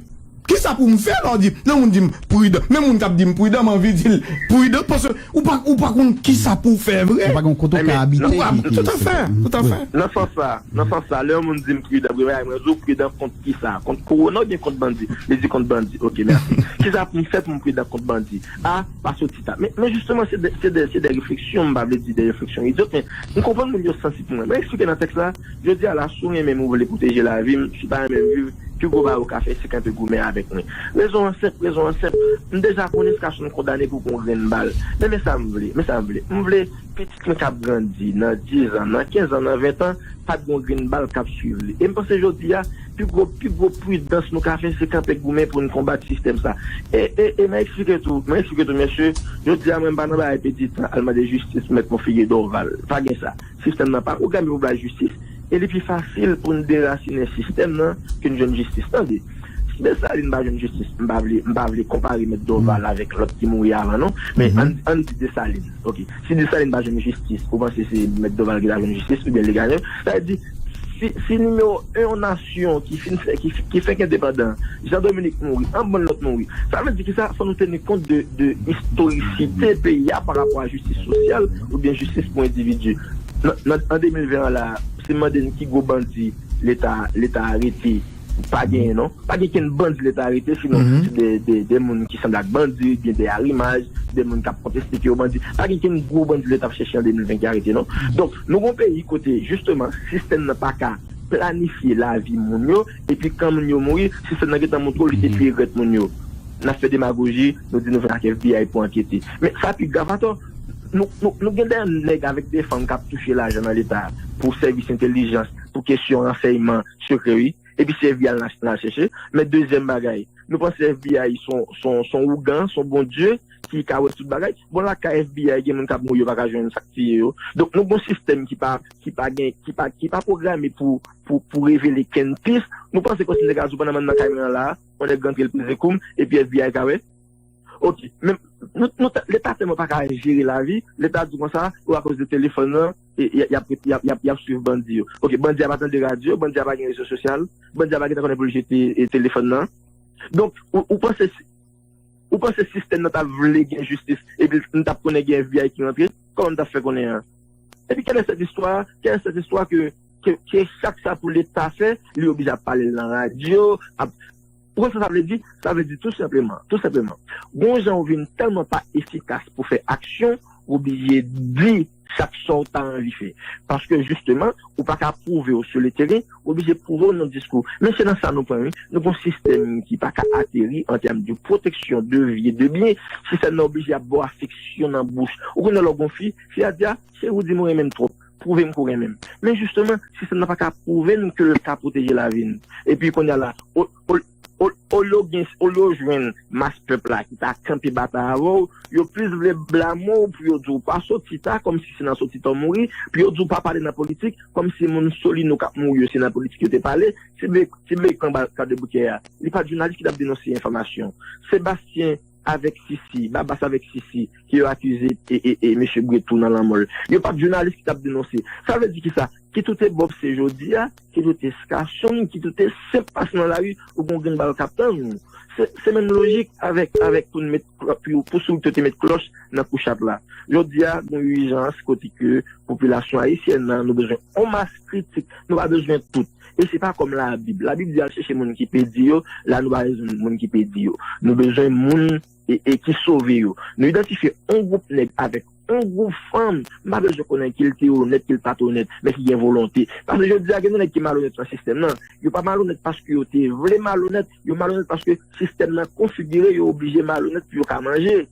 Kisa pou m fè lè w di, lè moun di m pridan, men moun k ap di m pridan, m anvi di l pridan, paske ou pa, ou pa konn kisa pou w fè vre. Ou pa gen kote w ka abite. Toutafè, toutafè. Nan sans sa, nan sans sa, lè yon moun di m pridan, vre bagay, mwen di w pridan kont kisa? Kont kowona oubyen kont bandi? Li di kont bandi. Ok, mèsi. Kisa pou m fè pou m pridan kont bandi? A, pa soti ta. Men, men jisteman, se de, se de, se de refleksyon, m pa vle di de refleksyon idyot, men m konprann moun yo sansib pou mwen. Mwen eksplike nan tèks la, jodi a la, si w renmen m, ou vle pwoteje lavi m, si w pa renmen m viv, pi gwo bagay ou ka fè, se kanpe goumen avèk mwen. Rezon an senp, rezon an senp. M deja konnen sa ka sou m kondane pou yon grenn bal. Men, men sa m vle, men sa m vle. M vle pitit mwen k ap grandi nan diz an, nan kenz an, nan ven an, pa t gen yon grenn bal k ap swiv li. E m panse jodi a, pi gwo, pi gwo pridans nou ka fè, se kanpe goumen pou n konbat sistèm sa. E, e, e mwen eksplike tou, mwen eksplike tou, mesye, jodi a, mwen m pa nan bagay pèdi tan, al mande jistis pou mèt Monferrier Dorval. Pa gen sa. Sistèm nan pa pwograme pou bay jistis, e li pi fasil pou n derasinen sistèm nan ke n jwenn jistis. Tande, si Desalin pa jwenn jistis, m pa vle, m pa vle konpare mèt Dorval avèk lòt ki mouri avan, non, men ann, ann di Desalin. Ok. Si Desalin pa jwenn jistis, ou panse se mèt Dorval ki ta jwenn jistis, oubyen li genyen? Sa vle di, si, si nimewo en yon nasyon ki fin fè, ki, ki fèk endepandan, Jean Dominique mouri, yon bann lòt mouri, sa vle di ki sa? Fò nou teni kont de, de istorisite peyi a pa rapò a jistis sosyal oubyen jistis pou endividi. Nan, nan, an de mil ven an la, si m mande n ki gwo bandi Leta, Leta arete, pa genyen, non. Pa gen kenn bandi Leta arete, sinon se de, de, de moun ki sanble ak bandi, gen de arimaj, de moun k ap konteste ke yo bandi. Pa gen kenn gwo bandi Leta ap chèche an de mil ven ki arete, non. Donk, nou gon peyi kote, jisteman, sistèm nan pa ka planifye lavi moun yo, epi kan moun yo mouri, sistèm nan gentan montre w li te pire rèt moun yo. N ap fè demagoji, nou di nou vin ak F B I pou ankete. Men sa pi grav atò, nou, nou, nou gen de nèg avèk de fanm k ap touche lajan nan Leta pou sèvis entèlijans, pou kesyon ransèyman sekrè, wi. Epi se F B I al, al chèche. Men dezyèm bagay, nou panse F B I se yon, se yon, se yon ougan, se yon bondye ki ka wè tout bagay. Bon, lakay F B I, gen moun k ap mouri, yo pa ka jwenn sa k tiye yo. Donk, nou gon sistèm ki pa, ki pa gen, ki pa, ki pa pwograme pou, pou, pou revele kenn pis. Nou panse kòmsi nèg la di w pandan m nan kay mwen an la, yon nèg rantre l peze kou m, epi F B I ka wè. Ok, men nou, nou, Leta tèlman pa ka jere lavi, Leta di konsa, o, akoz de telefòn nan, e, y, y ap, y ap, y ap, y ap swiv bandi yo. Ok, bandi a pa tande radyo, bandi a pa gen rezo sosyal, bandi a pa gentan konnen pou l jete, e, telefòn nan. Donk, ou, ou panse, ou panse sistèm nan ta vle gen jistis, epi n t ap konnen gen F B I ki rantre, kòman n t ap fè konnen an? Epi, quelle est cette histoire? Quelle est cette histoire que, que, que chak sa pou Leta fè, li oblije ap pale l nan radyo, ap, ou konn sa sa vle di? Sa vle di tou senpleman, tou senpleman, gon jan ou vin tèlman pa efikas pou fè aksyon, ou oblije di chak sa w ta anvi fè. Paske, jisteman, ou pa ka pwouve w sou le teren, ou oblije pwouve w nan diskou. Men se nan sa nou pran, wi. Nou gon sistèm ki pa ka ateri an tèm de pwoteksyon de vi e de byen. Sistèm nan oblije ap ba w afeksyon nan bouch. Ou konnen lè w gon fi, fi a di, a, cheri, ou di m ou renmen m twòp. Pwouve m ke w renmen m. Men jisteman, sistèm nan pa ka pwouve n ke l ka pwoteje lavi n. Epi kounye a la, o, o, o, olye w gen, olye w jwenn mas pèp la ki ta kanpe batay avè w, yo plis vle blame w pou yo di w pa soti ta, kòmsi se nan soti ta w mouri, pou yo di w pa pale nan politik, kòmsi moun Solino k ap mouri yo se nan politik yo te pale, ti vle, ti vle kanba Kwadèboukè a. Li pa t jounalis ki t ap denonse enfòmasyon. Sebastyen avèk Sisi, Babas avèk Sisi, ke yo akize e, e, e mesye Bretou nan lanmò l. Yo pa t jounalis ki t ap denonse. Sa vle di kisa? Kit ou te bòpse jodi a, kit ou te eskasyon, kit ou te senp pase nan lari, ou gon grenn bal k ap tann ou. Se, se menm lojik avèk, avèk pou n met klò-, pou, pou soulye te met klòch nan kou chat la. Jodi a, gon ijans kote ke popilasyon ayisyèn nan, nou bezwen on mas kritik, nou pa bezwen tout. E se pa kòm Labib. Labib di al chèche moun ki pèdi yo, la nou pa bezwen moun ki pèdi yo. Nou bezwen moun e, e ki sove yo. Nou idantifye on gwoup nèg avèk on gwoup fanm, m pa bezwen konnen ki l te onèt, ki l pa t onèt, men ki gen volonte. Paske jodi a, gen de nèg ki malonèt nan sistèm nan. Yo pa malonèt paske yo te vle malonèt, yo malonèt paske sistèm nan konfigire yo oblije malonèt pou yo ka manje.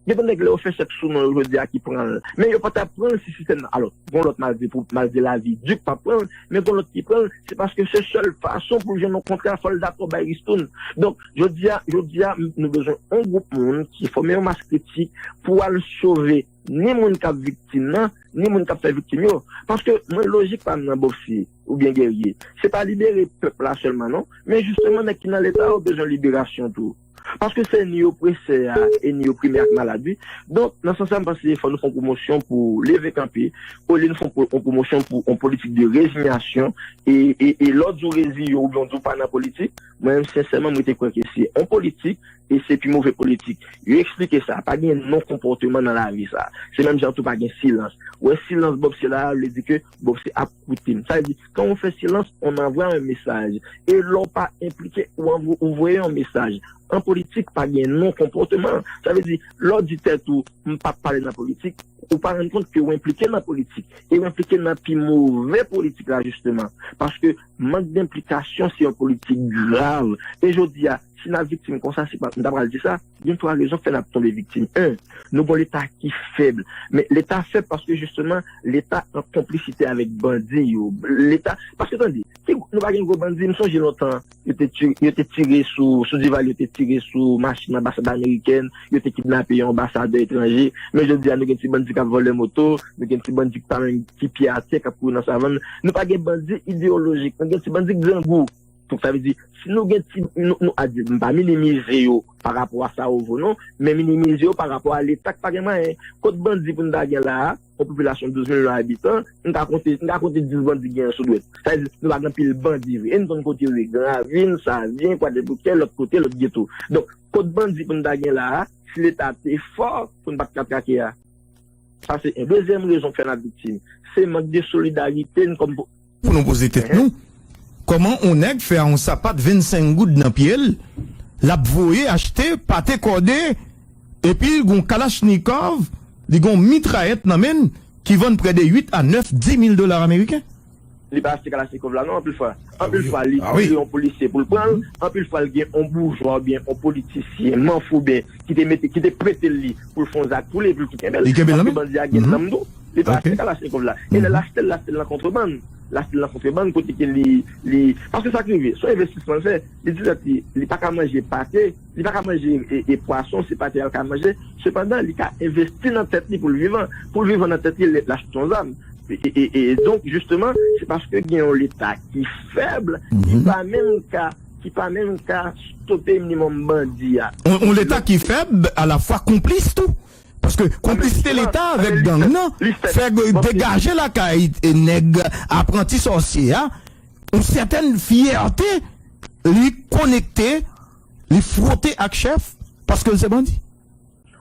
Gen de nèg lè yo fè chèk sou non yo jodi a ki pran l. Men yo pa t ap pran l si sistèm nan. Alò, gon lòt malgre pou, malgre lavi di k p ap pran l, men gon lòt ki pran l, se paske se sèl fason pou l jwenn yon kontra, fò l dakò bay ristoun. Donk, jodi a, jodi a, nou bezwen yon gwoup moun ki fòme yon mas kritik pou al sove ni moun k ap viktim nan, ni moun k ap fè viktim yo. Paske mwen lojik pa m nan bòpse oubyen gèrye. Se pa libere pèp la sèlman non, men jisteman nèg ki nan leta yo bezwen liberasyon tou. Paske se ni opresè a e ni oprimè ak malad, wi. Donk, nan sans sa, m panse fò nou fè yon pwomosyon pou leve kanpe, olye nou fè yon pwo- yon pwomosyon pou yon politik de rezinyasyon. E, e, e lè w di w reziye w oubyen w di w pa nan politik, mwen menm, sensèman, mwen te kwè ke se yon politik, e se pi move politik. Yo eksplike sa, pa gen non konpòteman nan lavi sa. Se menm jan tou pa gen silans. Ou wè silans Bob se la, vle di ke Bob se ap koute m. Sa vle di, quand on fait silence, on envoie un message. E lè w pa enplike, ou anvo- ou voye yon mesaj. An politik, pa gen non konpòteman. Sa vle di, lè w di tèt ou, m p ap pale nan politik, ou pa rann kont ke w enplike nan politik. E w enplike nan pi move politik la, jisteman. Paske mank denplikasyon se yon politik grav. E jodi a, si n ap viktim konsa, se pa, m ta pral di sa, gen twa rezon k fè n ap tonbe viktim. En, nou gon Leta ki fèb. Men Leta fèb paske jisteman, Leta an konplisite avèk bandi yo. Leta, paske tande, ki, nou pa gen gwo bandi, m sonje lontan, yo te ti- yo te tire sou, sou Dival, yo te tire sou machin anbasad amerikèn, yo te kidnape yon anbasadè etranje. Men jodi a, nou gen ti bandi k ap vòlè moto, nou gen ti bandi ki pa menm ki pye atè, k ap kouri nan savann. Nou pa gen bandi ideyolojik, nou gen ti bandi grangou. Donk, sa vle di, si nou gen ti, nou, nou, adye, m pa minimize yo pa rapò a sa yo vo non, men minimize yo pa rapò a Leta k pa gen mwayen. Kot bandi pou n ta gen la a, yon popilasyon douz milyon abitan, n ka konte, n ka konte dis bandi genyen sou dwèt. Sa vle di, nou pa gen anpil bandi vre. E n konn kote yo ye, Gran Ravin, Savyen, Kwadèboukè, lòt kote, lòt geto. Donk, kot bandi pou n ta gen la a, si Leta te fò, pou n pa t ka trake a. Sa se en. Dezyèm rezon k fè n ap viktim, se mank de solidarite n kòm po- Pou nou poze tèt nou, kòman yon nèg fè a yon sapat vennsenk goud nan pye l, l ap voye achte pate kòde, epi l gon kalachnikòv, li gon mitrayèt nan men l, ki vann prè de uit a nèf, di mil dola ameriken? Li pa achte kalachnikòv la non, anpil fwa. Anpil fwa, li tire yon polisye pou l pran l, anpil fwa, l gen yon boujwa oubyen yon politisyen, manf oubyen, ki te mete, ki te prete l li pou l fè yon zak pou li, epi l tou kenbe l. Li kenbe l nan men? Paske bandi a gen nanm tou. Li pa achte kalachnikòv la. E lè l achte l, l achte l nan kontrebann. L achte l nan kontrebann, kote ke li, li, paske sa k rive, se yon envestisman l fè. Li di tèt li, li pa ka manje pate, li pa ka manje e, e pwason, se pate a l ka manje. Sepandan, li ka envesti nan tèt li pou l vivan. Pou l vivan nan tèt li, l achte yon zam. E, e, e, e donk, jisteman, se paske gen yon Leta ki fèb, ki pa menm ka, ki pa menm ka stope minimòm bandi a. Yon, yon Leta ki fèb, alafwa konplis tou. Paske konplisite Leta avèk gang nan fè degaje lakay e nèg apranti sòsye a, yon sètèn fyète, li konekte, li fwote ak chèf, paske l se bandi.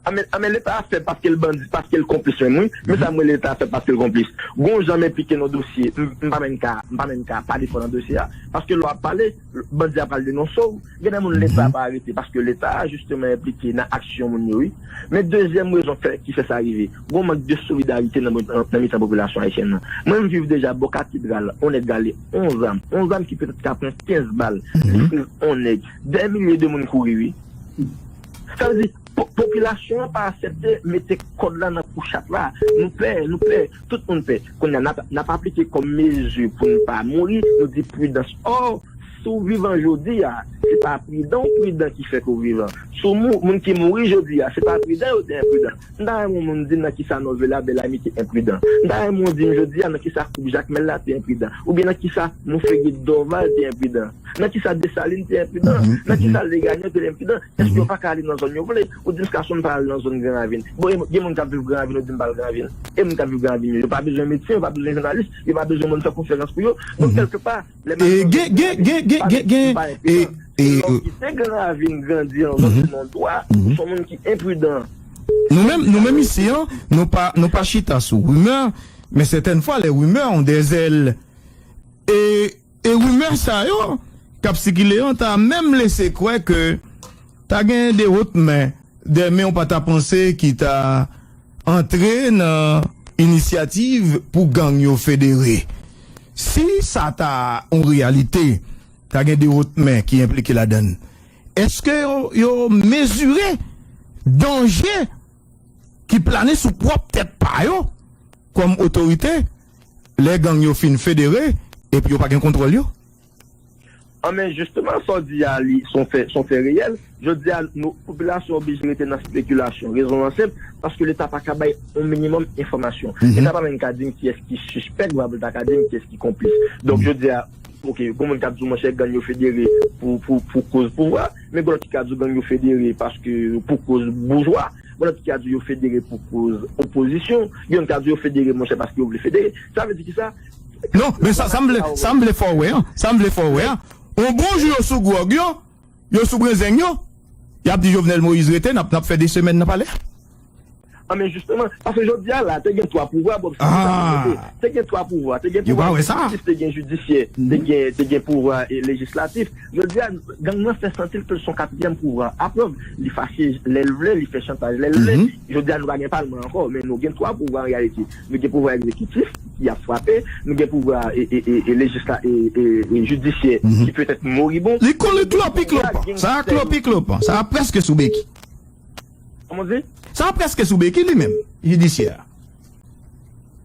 Anben, anben Leta a fèb paske l bandi, paske l konplis menm, wi. Men sa m wè Leta a fèb paske l konplis. Gon jan m enplike nan dosye, m, m pa menm ka, m pa menm ka pale fò nan dosye a, paske lè w ap pale, bandi a pral denonse w. Gen de moun Leta pa arete paske Leta a jisteman enplike nan aksyon moun yo, wi. Men dezyèm rezon fè, ki fè sa rive, gon mank de solidarite nan, nan, nan mitan popilasyon ayisyèn nan. Mwen, m viv deja bò katedral, on nèg rale on zam, on zam ki petèt ka pran kenz bal, li friz on nèg. Dè milye de moun kouri, wi. Sa vle di, po- popilasyon an pa aksepte mete kòd la nan kou chat la. Nou pè, nou pè, tout moun pè. Kounye a, n ap, n ap aplike kòm mezi pou n pa mouri, nou di pridans. Ò, si w vivan jodi a, se pa pridan w pridan ki fè ke w vivan. Si w mou- moun ki mouri jodi a, se pa pridan yo te enpridan. M ta renmen yon moun di m nan kisa Nòvela Bèlami te enpridan. M ta renmen yon di m jodi a nan kisa koup Jakmèl la te enpridan. Oubyen nan kisa Monferrier Dorval te enpridan. Nan kisa Desalin te enpridan. Nan kisa Leganyan te enpridan. Èske yo pa ka ale nan zòn yo vle? Ou di m Skason pa al nan zòn Gran Ravin. Bon, e gen moun k ap viv Gran Ravin, ou di m pa al Gran Ravin. E moun k ap viv Gran Ravin yo, yo pa bezwen medsen, yo pa bezwen jounalis, yo pa bezwen moun fè konferans pou yo. Donk, kèlkepa, lè malere gen, gen, gen, gen, gen, gen, e, e, lè w kite Gran Ravin grandi nan zòn non dwa, ou se yon moun ki enpridan. Nou menm, nou menm isi an, nou pa, nou pa chita sou rimè, men sètèn fwa, les rumeurs ont des ailes. E, e rimè sa yo k ap sikile an ta menm lese kwè ke ta gen de wot men, de men ou pa ta panse ki ta antre nan inisyativ pou gang yo federe. Si sa ta yon reyalite, ta gen de wot men ki enplike ladan l. Èske yo, yo mezire danje ki plane sou pwòp tèt pa yo kòm otorite lè gang yo fin federe epi yo pa gen kontwòl yo? An, men jisteman, sa w di a, li, se yon fè, se yon fè reyèl. Jodi a, nou, popilasyon oblije rete nan spekilasyon. Rezon an senp, paske Leta pa ka bay yon minimòm enfòmasyon. Leta pa menm ka di m kiyès ki sispèk, pa pou l ta ka di m kiyès ki konplis. Donk, jodi a, Ok, gen moun k ap di w, monchè, gang yo federe pou, pou, pou koz pouvwa, men gen lòt ki ka di w gang yo federe paske pou koz boujwa, gen lòt ki ka di w yo federe pou koz opozisyon, gen moun ka di w yo federe, monchè, paske yo vle federe. Sa vle di ki sa? Non, men sa, sa m vle, sa m vle fè w wè an, sa m vle fè w wè an, yon bon jou yo sou gwòg yo, yo sou brenzeng yo, y ap di Jovenel Moïse rete, n ap, n ap fè de semèn nan palè. An men jisteman, paske jodi a la, te gen twa pouvwa, Bob, se sa mwen rete. Te gen twa pouvwa, te gen pouvwa egzekitif, te gen jidisyè, te gen, te gen pouvwa e lejislatif. Jodi a, gang nan fè santi l ke l se yon katriyèm pouvwa. Aprèv, li fache lè l vle, li fè chantaj lè l vle. Jodi a, nou pa gen palman ankò, men nou gen twa pouvwa an reyalite. Nou gen pouvwa egzekitif, ki ap frape, nou gen pouvwa e, e, e, e lejisla-, e, e, e jidisyè, ki petèt moribon. Li kon li klopi klopan. Sa a klopi klopan. Sa a prèske sou beki. Kòman w di? Sa a prèske sou beki li menm, jidisyè a.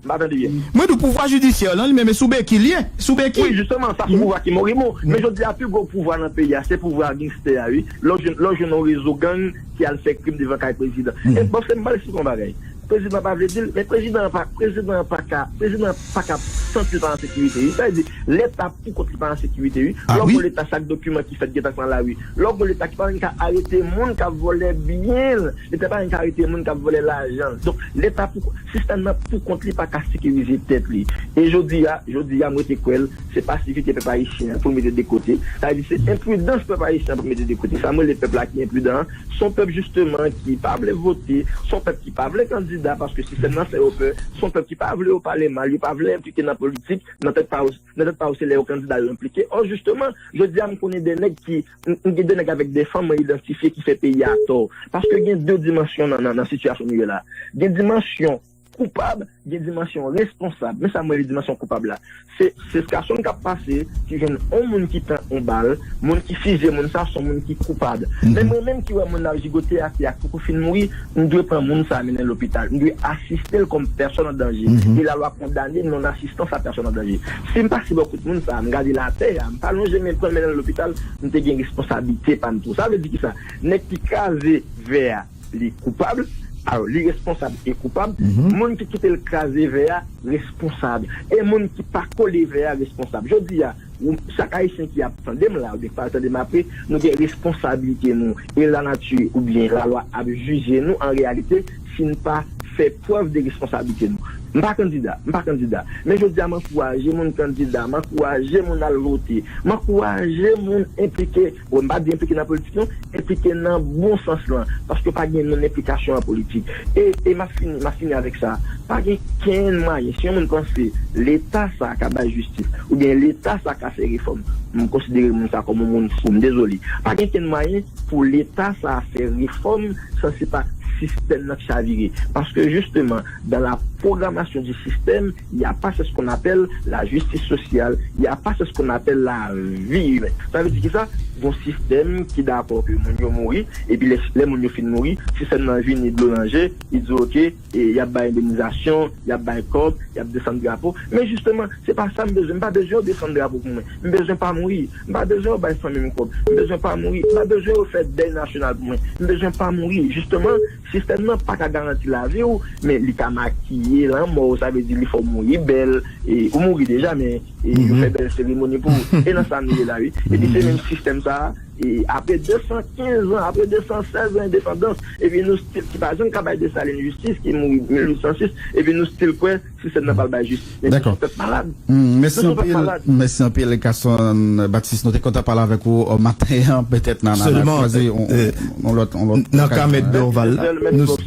M pa tande byen. Mwen di w pouvwa jidisyè lan li menm e sou beki l ye, sou beki. Wi, jisteman, sa se yon pouvwa ki moribon. Men jodi a, pi gwo pouvwa nan peyi a, se pouvwa gangstè a, wi. Lè w jwenn, lè w jwenn yon rezo gang ki al fè krim devan kay prezidan. E bon, se m pral eksplike yon bagay. Prezidan pa vle di l, men prezidan an pa, prezidan an pa ka, prezidan an pa ka santi l pa an sekirite, wi. Sa vle di, Leta pou kont li pa an sekirite, wi. Lè w gon Leta, chak dokiman ki fèt gentan pran lari. Lè w gon Leta ki pa menm ka arete moun k ap vòlè byen l, Leta pa menm ka arete moun k ap vòlè lajan l. Donk, Leta pou, sistèm nan pou kont li pa ka sekirize tèt li. E jodi a, jodi a, mwen te kwè l, se pasivite pèp ayisyen an pou l mete de kote. Sa vle di, se enpridans pèp ayisyen an pou l mete de kote. Sa mwen rele pèp la ki enpridan an. Se yon pèp, jisteman, ki pa vle vote, se yon pèp ki pa vle kandida, paske sistèm nan fè yo pè, se yon pèp ki pa vle yo pale mal, yo pa vle enplike nan politik, nan tèt pa yo, nan tèt pa yo, se lè yo kandida yo enplike. Ò, jisteman, jodi a, m konnen de nèg ki, m, m gen de nèg avèk de fanm mwen idantifye ki fè peyi a tò. Paske gen de dimansyon nan, nan, nan sitiyasyon nou ye la. Gen dimansyon koupab, gen dimansyon responsab. Men sa mwen rele dimansyon koupab la. Se, se Scarson k ap pase, ki jwenn yon moun ki pran yon bal, moun ki fizye moun sa, se yon moun ki koupab. Men mwen menm ki wè moun nan ap jigote atè a, ki poko fin mouri, m dwe pran moun sa a mennen l lopital. M dwe asiste l kòm pèsòn an danje. E lalwa kondane non asistans a pèsòn an danje. Si m pase bò kote moun sa a, m gade l atè a, m pa lonje men m pran l mennen l lopital, m te gen responsablite pa m tou. Sa vle di ki sa? Nèg ki kraze vè a, li koupab, alò, li responsab e koupab. Moun ki kite l kraze vè a responsab. E moun ki pa kole vè a responsab. Jodi a, ou, chak Ayisyen ki ap tande m la, oubyen ki pral tande m apre, nou gen responsablite nou. E lanati oubyen lalwa ap jije nou, an reyalite, si n pa fè prèv de responsablite nou. M pa kandida, m pa kandida. Men jodi a, m ankouraje moun kandida, m ankouraje moun al vote, m ankouraje moun enplike, bon, m pa di enplike nan politik, non, enplike nan bon sans lan, paske pa gen non enplikasyon an politik. E, e m ap fini, m ap fini avèk sa. Pa gen kenn mwayen, si yon moun panse Leta sa a ka bay jistis, oubyen Leta sa a ka fè refòm, m konsidere moun sa a kòm yon moun fou, m dezole. Pa gen kenn mwayen pou Leta sa a fè refòm san se pa sistèm nan k chavire. Paske jisteman, dans la programmation du système, il n'y a pas ce qu'on appelle la justice sociale, il n'y a pas ce qu'on appelle la vie humaine. Sa vle di ki sa? Gon sistèm ki dakò ke moun yo mouri, epi lè, lè moun yo fin mouri, sistèm nan vini dlo nan je, li di, oke, e y ap bay endeminizasyon, y ap bay kòb, y ap desann drapo. Men jisteman, se pa sa m bezwen. M pa bezwen yo desann drapo pou mwen. M bezwen pa mouri. M pa bezwen yo bay fanmi m kòb. M bezwen pa mouri. M pa bezwen yo fè dèy nasyonal pou mwen. M bezwen pa mouri. Jisteman, sistèm nan pa ka garanti lavi w, men li ka makiye lanmò w. Sa vle di li fè w mouri bèl. E, ou mouri deja, men, e, yo fè bèl seremoni pou ou. E nan sa nou ye la, wi. Epi se menm sistèm sa a, e, apre de san kenz an, apre de san sèz an endepandans, epi nou still, ki pa janm ka bay Desalin jistis, ki mouri mil uit san sis, epi nou still kwè sistèm nan pral bay jistis. Men nou se yon pèp malad. Nou se yon pèp malad. Mèsi anpil, Carson Baptiste. Nou te kontan pale avèk ou, euh, maten an. Petèt nan, nan, nan kwaze yon, yon lòt, yon lòt okazyon. Nan ka mèt Dorval la, nou,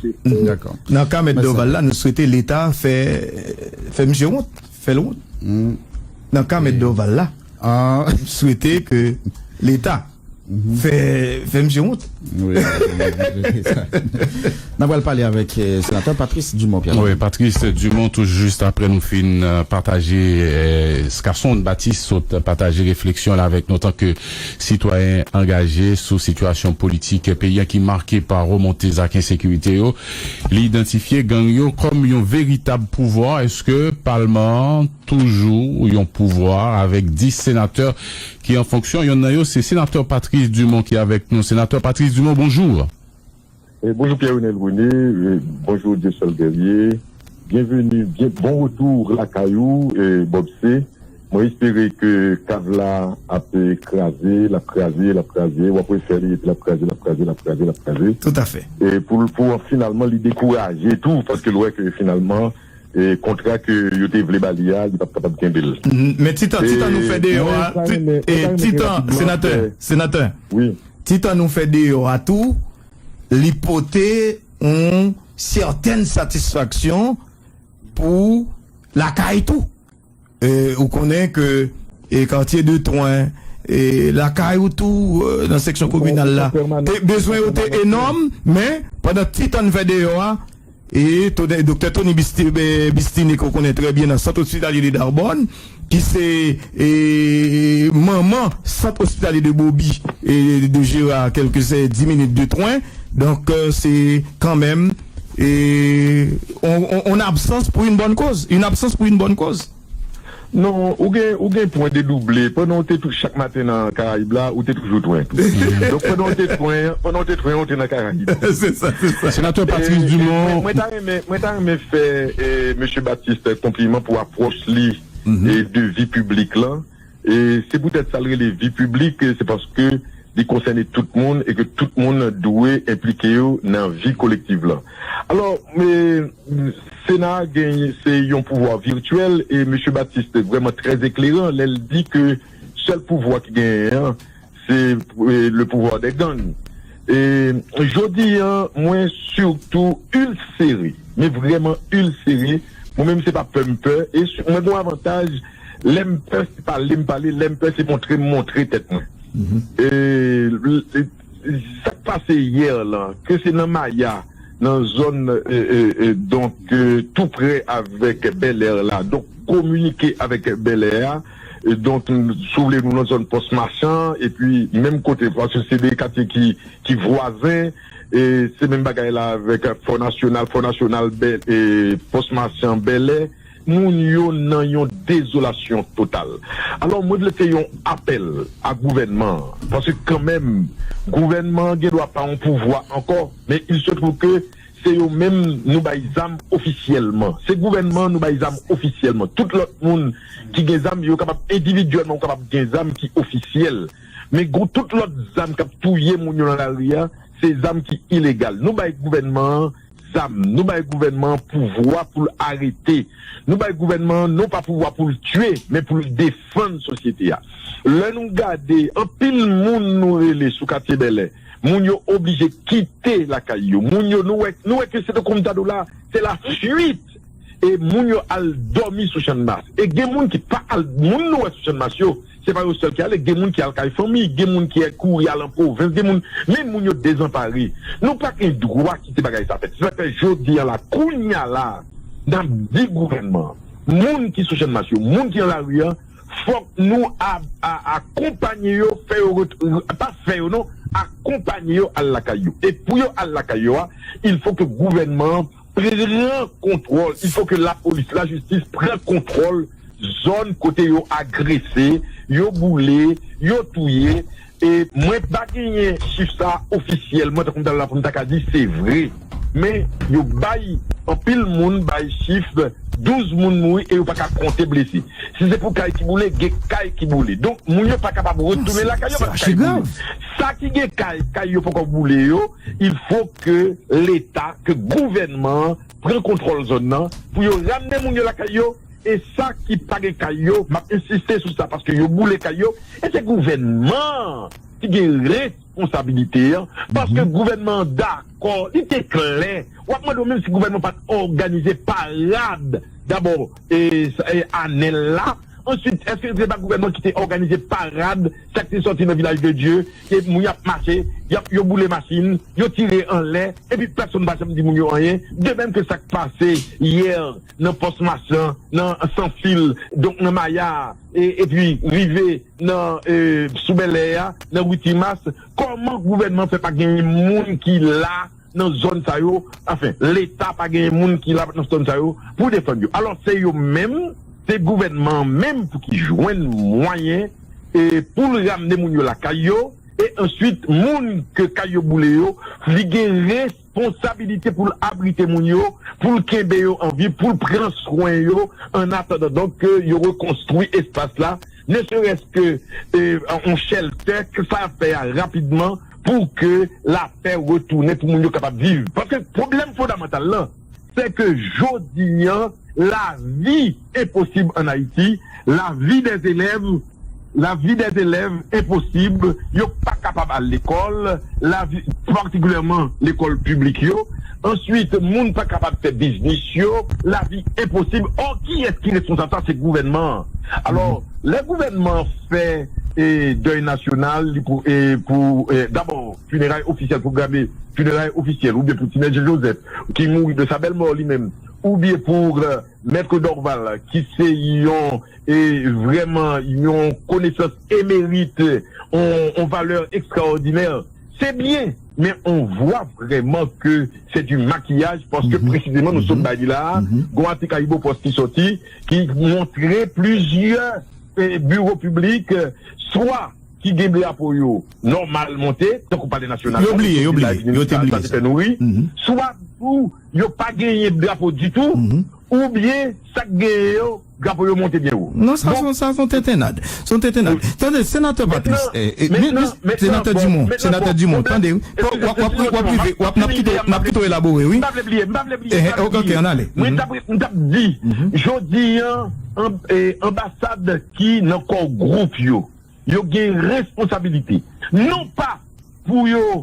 nan ka mèt Dorval la, nou swete Leta fè, fè misye wont, fè l wont. Nan ka mèt Dorval la, nou swete ke Leta fè, fè misye wont. Wi, wi, wi, wi. N ap pral pale avèk, eh, senatè Patrice Dumont Pierre. Wi, Patrice Dumont, tou jis apre nou fin, eh, pataje, eh, Scarson Baptiste sot pataje refleksyon l avèk nou antanke sitwayen angaje sou sitiyasyon politik peyi a ki make pa remonte zak ensekirite yo. Li idantifye gang yo kòm yon veritab pouvwa. Èske palman an toujou yon pouvwa avèk dis senatè ki an fonksyon? Yonn nan yo, se senatè Patrice Dumont ki avèk nou. Senatè Patrice Dumont, bonjou. E bonjou Pierre Renel René, e bonjou Dieuseul Guerrier. Byenveni, byen, bon retour lakay ou, e Bob C. Mwen espere ke kav la ap, eh, kraze, l ap kraze, l ap kraze, w ap refè li, epi l ap kraze, l ap kraze, l ap kraze, l ap kraze. Toutafè. E pou, pou finalman li dekouraje tou, paske l wè ke finalman, eh, kontra ke yo te vle ba li a, li p ap kapab kenbe l. Men ti tan, ti tan nou fè deyò a, ti tan, senatè, senatè, ti tan nou fè deyò a tou, li pote yon sètèn satisfaksyon pou lakay tou. Ou konnen ke katye de Twen, lakay ou tou nan seksyon kominal la, bezwen yo te enòm, men pandan ti tan n fè deyò a, e Doktè Tony Bistinic, ou konnen trè byen, nan Sant Ospitalye de Darbòn, ki se manman Sant Ospitalye de Bobi, de Jera, kèlke se dis minit de Twen. Donk, se kanmenm yon absans pou yon bòn koz. Yon absans pou yon bòn koz. Non, ou gen, ou gen pwen dedouble. Pandan w te tou chak maten nan Karayib la, ou te toujou Twen tou. Donk, pandan w te Twen, pandan w te Twen, ou te nan Karayib. Se sa, se sa. Senatè Patrice Dumont. Mwen, mwen ta renmen, mwen ta renmen fè eh, Mesye Baptiste konpliman pou apwòch li eh, de vi piblik lan. E se poutèt sa l rele vi piblik, se paske li konsène tout moun e ke tout moun dwe enplike yo nan vi kolektiv lan. Alò, eh, Sena a gen se yon pouvwa virtyèl e Mesye Baptiste vrèman trè ekleran lè l di ke sèl pouvwa ki genyen an se eh, le pouvoir des gangs. E jodi an, mwen sitou ilsere, men vrèman ilsere. Mwen menm se pa pè m pè e mwen gen yon avantaj, lè m pè se pale m pale, lè m pè se montre m montre tèt mwen. E sa k pase yè lan, ke se nan Maya, nan zòn donk tou prè avèk Bèlè la, donk kominike avèk Bèlè a. Donk si w vle nou nan zòn Pòs Machan epi menm kote paske se de katye ki ki vwazen. E se menm bagay la avèk Fò Nasyonal, Fò Nasyonal, Pòs Machan, Bèlè. Moun yo nan yon dezolasyon total. Alò mwen vle fè yon apèl a gouvènman an, paske kanmenm gouvènman an gen dwa pa yon pouvwa ankò, men il se trouve ke se yo menm nou bay zam ofisyèlman. Se gouvènman an nou bay zam ofisyèlman. Tout lòt moun ki gen zam yo kapab endividyèlman ou kapab gen zam ki ofisyèl. Men tout lòt zam k ap touye moun yo nan lari a, se zam ki ilegal. Nou bay gouvènman an zam, nou bay gouvènman an pouvwa pou l arete. Nou bay gouvènman an non pa pouvwa pou l tiye, men pou l defann sosyete a. Lè nou gade anpil moun nou rele sou katye Bèlè, moun yo oblije kite lakay yo. Moun yo nou wè nou wè ke se tankou m ta di w la, se la fuit. E moun yo al dòmi sou Channmas. E gen moun ki pa al, moun nou wè sou Channmas yo, se pa yo sèl ki ale, gen moun ki al kay fanmi, gen moun ki kouri al an pwovens, gen moun, men moun yo dezanpare. Nou pa gen dwa kite bagay sa fèt. Se sa k fè jodi an la, kounye a la, n ap di gouvènman an, moun ki sou Channmas yo, moun ki nan lari an, fòk nou akonpanye yo, fè yo, pa fè yo non, akonpanye yo al lakay yo. E pou yo al lakay yo a, il faut que gouvènman an pran kontwòl, il faut que lapolis, lajistis pran kontwòl zòn kote yo agrese, yo boule, yo touye. E mwen pa genyen chif sa ofisyèlman tankou m ta la pou m ta ka di se vre. Men yo bay anpil moun bay chif douz moun mouri e yo pa ka konte blese. Si se pou kay ki boule, gen kay ki boule. Donk moun yo pa kapab retounen lakay yo paske kay boule. Sa ki gen kay, kay yo poko boule yo, il faut que Leta, ke gouvènman an pran kontwòl zòn nan pou yo ramne moun yo lakay yo. E sa ki pa gen kay yo, m ap ensiste sou sa paske yo boule kay yo. E se gouvènman an ki gen responsabilite an paske gouvènman an dakò, li te klè. W ap mande w menm si gouvènman pa t òganize parad dabò e, e anèl la. Answit, èske se pa gouvènman ki te òganize parad sa k te sòti nan Vilaj de Dye, e moun y ap mache, y ap yo boule machin, yo tire anlè, epi pèsonn pa janm di moun yo anyen? De menm ke sa k pase yè nan Pòs Machan, nan Sanfil, donk nan Maya, e, epi rive nan e, sou Bèlè a, nan Wi Timas, kòman gouvènman fè pa genyen moun ki la nan zòn sa yo, anfen, Leta pa genyen moun ki la nan zòn sa yo pou defann yo. Alò, se yo menm, se gouvènman an menm pou ki jwenn mwayen e pou l ramne moun yo lakay yo, e answit, moun ke kay yo boule yo, li gen responsabilite pou l abrite moun yo, pou l kenbe yo an vi, pou l pran swen yo, an atandan donk ke yo rekonstwi espas la, ne serait-ce que yon shelter, ke sa y ap fè a rapidman, pou ke lapè retounen, pou moun yo kapab viv. Paske pwoblèm fondamantal lan, se ke jodi an, lavi enposib ann Ayiti, lavi dè zelèv, lavi dè zelèv enposib, yo pa kapab al lekòl, lavi, patikilyèman lekòl piblik yo. Answit, moun pa kapab fè biznis yo, lavi enposib. Ò, kiyès ki responsab sa? Se gouvènman an. Alò, lè gouvènman an fè e, dèy nasyonal, li pou, e, pou, e, dabò, fineray ofisyèl, pwogram fineray ofisyèl, oubyen pou Ti Nèg Joseph, ki mouri de sa bèl mò li menm, oubyen pou, e, Mèt Dorval, ki se yon, e, vrèman yon konesans emerit, yon, yon valè ekstraòdinè, se byen, men on vwa vrèman ke se di makiyaj, paske presizeman nou sot bay li la a, gon atik Ayibopost ki soti, ki montre plizyè, e, biwo piblik, e, swa ki gen drapo yo nòmal monte, tankou Palè Nasyonal la, yo bliye, yo bliye, yo te bliye sa. Swa tou, yo pa genyen drapo ditou, oubyen sa k genyen yo, drapo yo monte byen wo. Non, sa se yon tentennad. Se yon tentennad. Tande, senatè Patrice, e, e, senatè Dumont, senatè Dumont, tande, w ap rive, w ap, n ap kite w elabore, wi. M pa vle bliye, m pa vle bliye, m pa vle bliye. Ok, ann ale. Mwen t ap, m t ap di, jodi an, anbasad ki nan Core Group yo, yo gen responsabilite, non pa pou yo,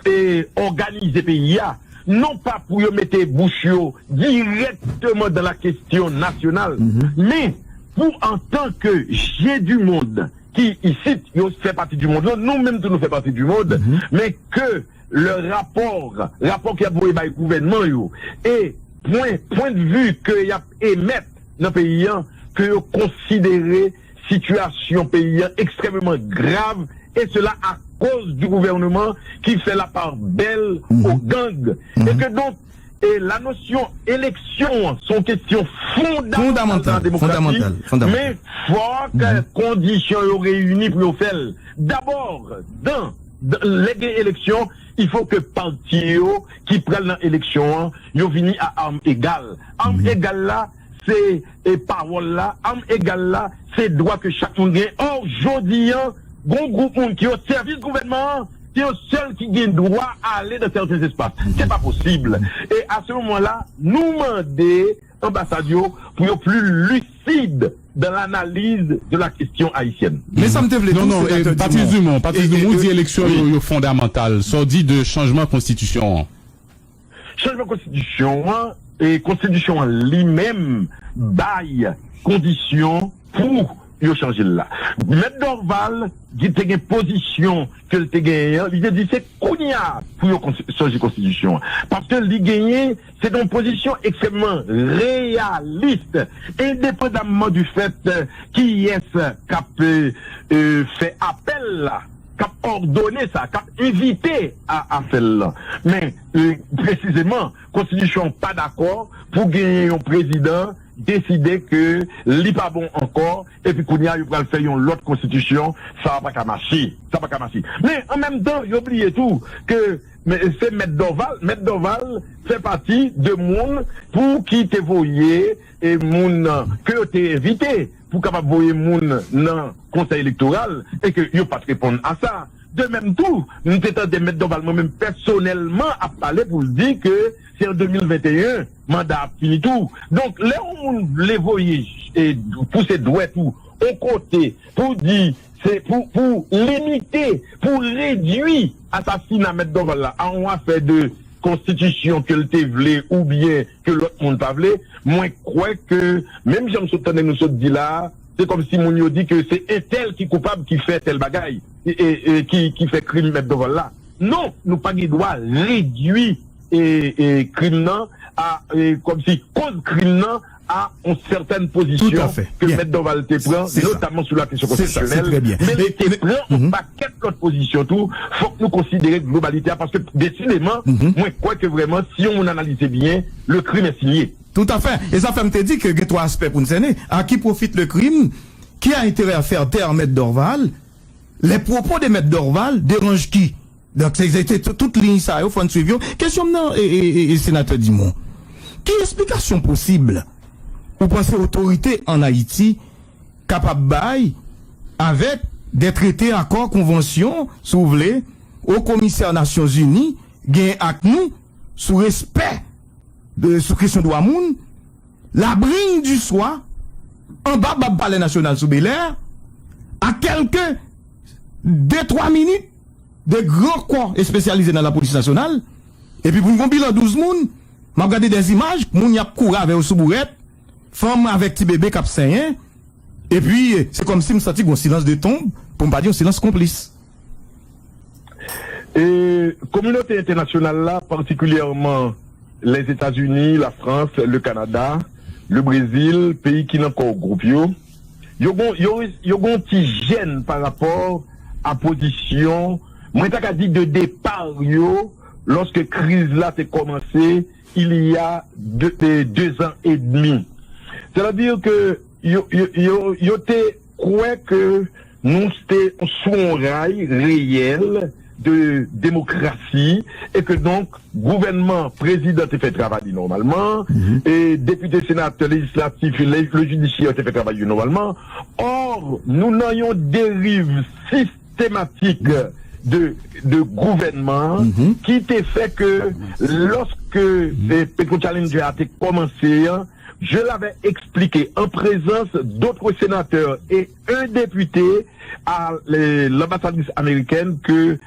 e, òganize peyi a, non pa pou yo mete bouch yo dirèkteman dans la question nationale, men pou, antanke je du monde ki isit, yo fè pati du monde lan, nou menm tou nou fè pati du monde, men ke le rapport, rapò ki ap voye bay gouvènman yo, e pwen, pwen de vi ke y ap emèt nan peyi an, ke yo konsidere sitiyasyon peyi an ekstrèmeman grav, e sela akoz di gouvènman ki fè lapabèl o gang. E ke donk, e la nosyon eleksyon an se yon kesyon fondamantal nan demokrasi, men fòk kondisyon yo reyini pou yo fè l. Dabò, dan, dan, lè gen eleksyon, il faut que pati yo ki pral nan eleksyon an, yo vini a arm egal. Arm egal la, se, e, pawòl la, arm egal la, se dwa ke chak moun gen. Ò, jodi an, gon gwoup moun ki o sèvis gouvènman an, se yo sèl ki gen dwa ale dans certains espaces. Se pa posib. E a se moman la, nou mande anbasad yo pou yo pli lisid dans l'analyse de la question haïtienne. Men sa m te vle di, non, non, Patrice Dumont, Patrice Dumont di eleksyon yo, yo fondamantal. Sa w di de chanjman konstitisyon an? Chanjman konstitisyon an, e konstitisyon an li menm bay kondisyon pou yo chanje l la. Mèt Dorval, ki te gen pozisyon ke l te genyen an, li te di se kounye a pou yo chanje konstitisyon an. Paske li genyen, se te yon pozisyon ekstrèmman reyalis, endepandamman du fèt kiyès k ap, e, fè apèl la, k ap òdone sa, k ap envite a, a fè l lan. Men, e, presizeman, konstitisyon an pa dakò pou genyen yon prezidan deside ke li pa bon ankò, epi kounye a yo pral fè yon lòt konstitisyon, sa pa ka mache, sa pa ka mache. Men, an menm tan, yo bliye tou ke, men, se Mèt Dorval, Mèt Dorval fè pati de moun pou ki te voye, e, moun ke yo te envite pou kapab voye moun nan Konsèy Elektoral e ke yo pa t reponn a sa. De menm tou, m te tande Mèt Dorval mwen menm pèsonèlman ap pale pou l di ke se an de mil venteyen manda ap fini tou. Donk, lè yon moun vle voye, e, pouse dwèt ou yon kote pou di se pou, pou limite, pou redui asasina Mèt Dorval la a yon afè de konstitisyon ke l te vle oubyen ke lòt moun pa vle, mwen kwè ke, menm jan m sot tande nou sot di la a, se kòmsi moun yo di ke se entèl ki koupab ki fè tèl bagay, e, e, e ki, ki fè krim Mèt Dorval la. Non, nou pa gen dwa redui, e, e, krim nan a, e, kòmsi koz krim nan a yon sètèn pozisyon ke Mèt Dorval te pran, notamman sou la kesyon konstitisyonèl, men li te pran yon pakèt lòt pozisyon tou. Fòk nou konsidere globalite a, paske desideman, mwen kwè ke vrèman, si yon moun analize byen, le crime est signé. Tout à fait. E sa fè m te di ke gen twa aspè pou n sène. À qui profite le crime? Qui a intérêt à faire taire Mèt Dorval? Les propos de Mèt Dorval dérangent qui? Donk, se, se, se tout, tout liy sa yo, fò n swiv yo. Kesyon m nan, e, e, e, e, senatè Dumont. Ki esplikasyon posib ou panse otorite ann Ayiti kapab bay avèk de trete, akò, konvansyon, si w vle, Wo Komisè Nasyonzini gen ak nou sou respè, sou kesyon dwa moun, Labrine du Soir, anba bab Palè Nasyonal sou Belè, a kèlke de twa minit de gran kò espesyalize nan lapolis nasyonal, epi pou n gen yon bilan douz moun, m ap gade de zimaj, moun y ap kouri avè yo sou bourèt, fanm avèk ti bebe k ap senyen, epi se kòmsi m santi gen yon silans de tonb, pou m pa di yon silans konplis. E kominote entènasyonal la, patikilyèman Lèzetazini, Lafrans, le Kanada, le Brezil, peyi ki nan Core Group yo, yo gon, yo, yo gon ti jèn pa rapò a pozisyon, mwen ta ka di de depa yo, lòske kriz la te kòmanse il y a deux, euh, deux ans et demi. Sètadi ke yo, yo, yo, yo te kwè ke nou te sou yon ray reyèl de demokrasi e ke donk gouvènman, prezidan te fè travay li nòmalman, e depite, senatè, lejislatif, le, le jidisyè te fè travay yo nòmalman. Or, nou nan yon deriv sistematik de, de gouvènman ki te fè ke lòske eh, Petro Challenger a te kòmanse an, je l'avais expliqué en présence d'autres sénateurs et un député à eh, l'ambassadrice américaine que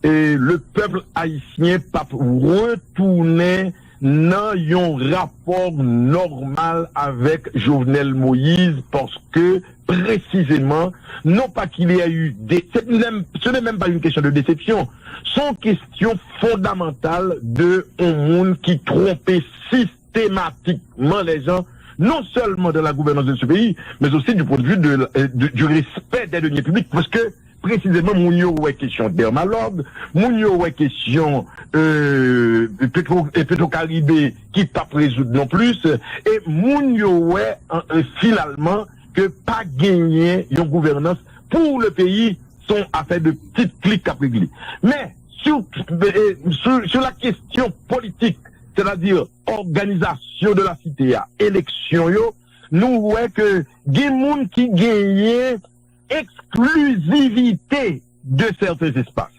eh, le peuple haïtien p ap retounen nan yon rapò nòmal avèk Jovenel Moïse, paske presizeman, non pas qu'il y a eu des, c'est même, ce n'est même pas une question de déception, c'est une question fondamentale de un monde qui trompait systématiquement les gens, non seulement dans la gouvernance de ce pays, mais aussi du point de vue de, de, du respect des deniers publics, parce que presizeman, moun yo wè kesyon Dermalog, moun yo wè kesyon euh, Petro, eh, Petro Caribe ki p ap rezoud non plis, e moun yo wè an- eh, finalman ke pa genyen yon gouvènans pou le peyi, se yon afè de pitit klik k ap regle. Men, sou, eh, sou, sou la kesyon politik, sètadi òganizasyon de la site a, eleksyon yo, nou wè ke gen moun ki genyen eksklizivite de sèten espas.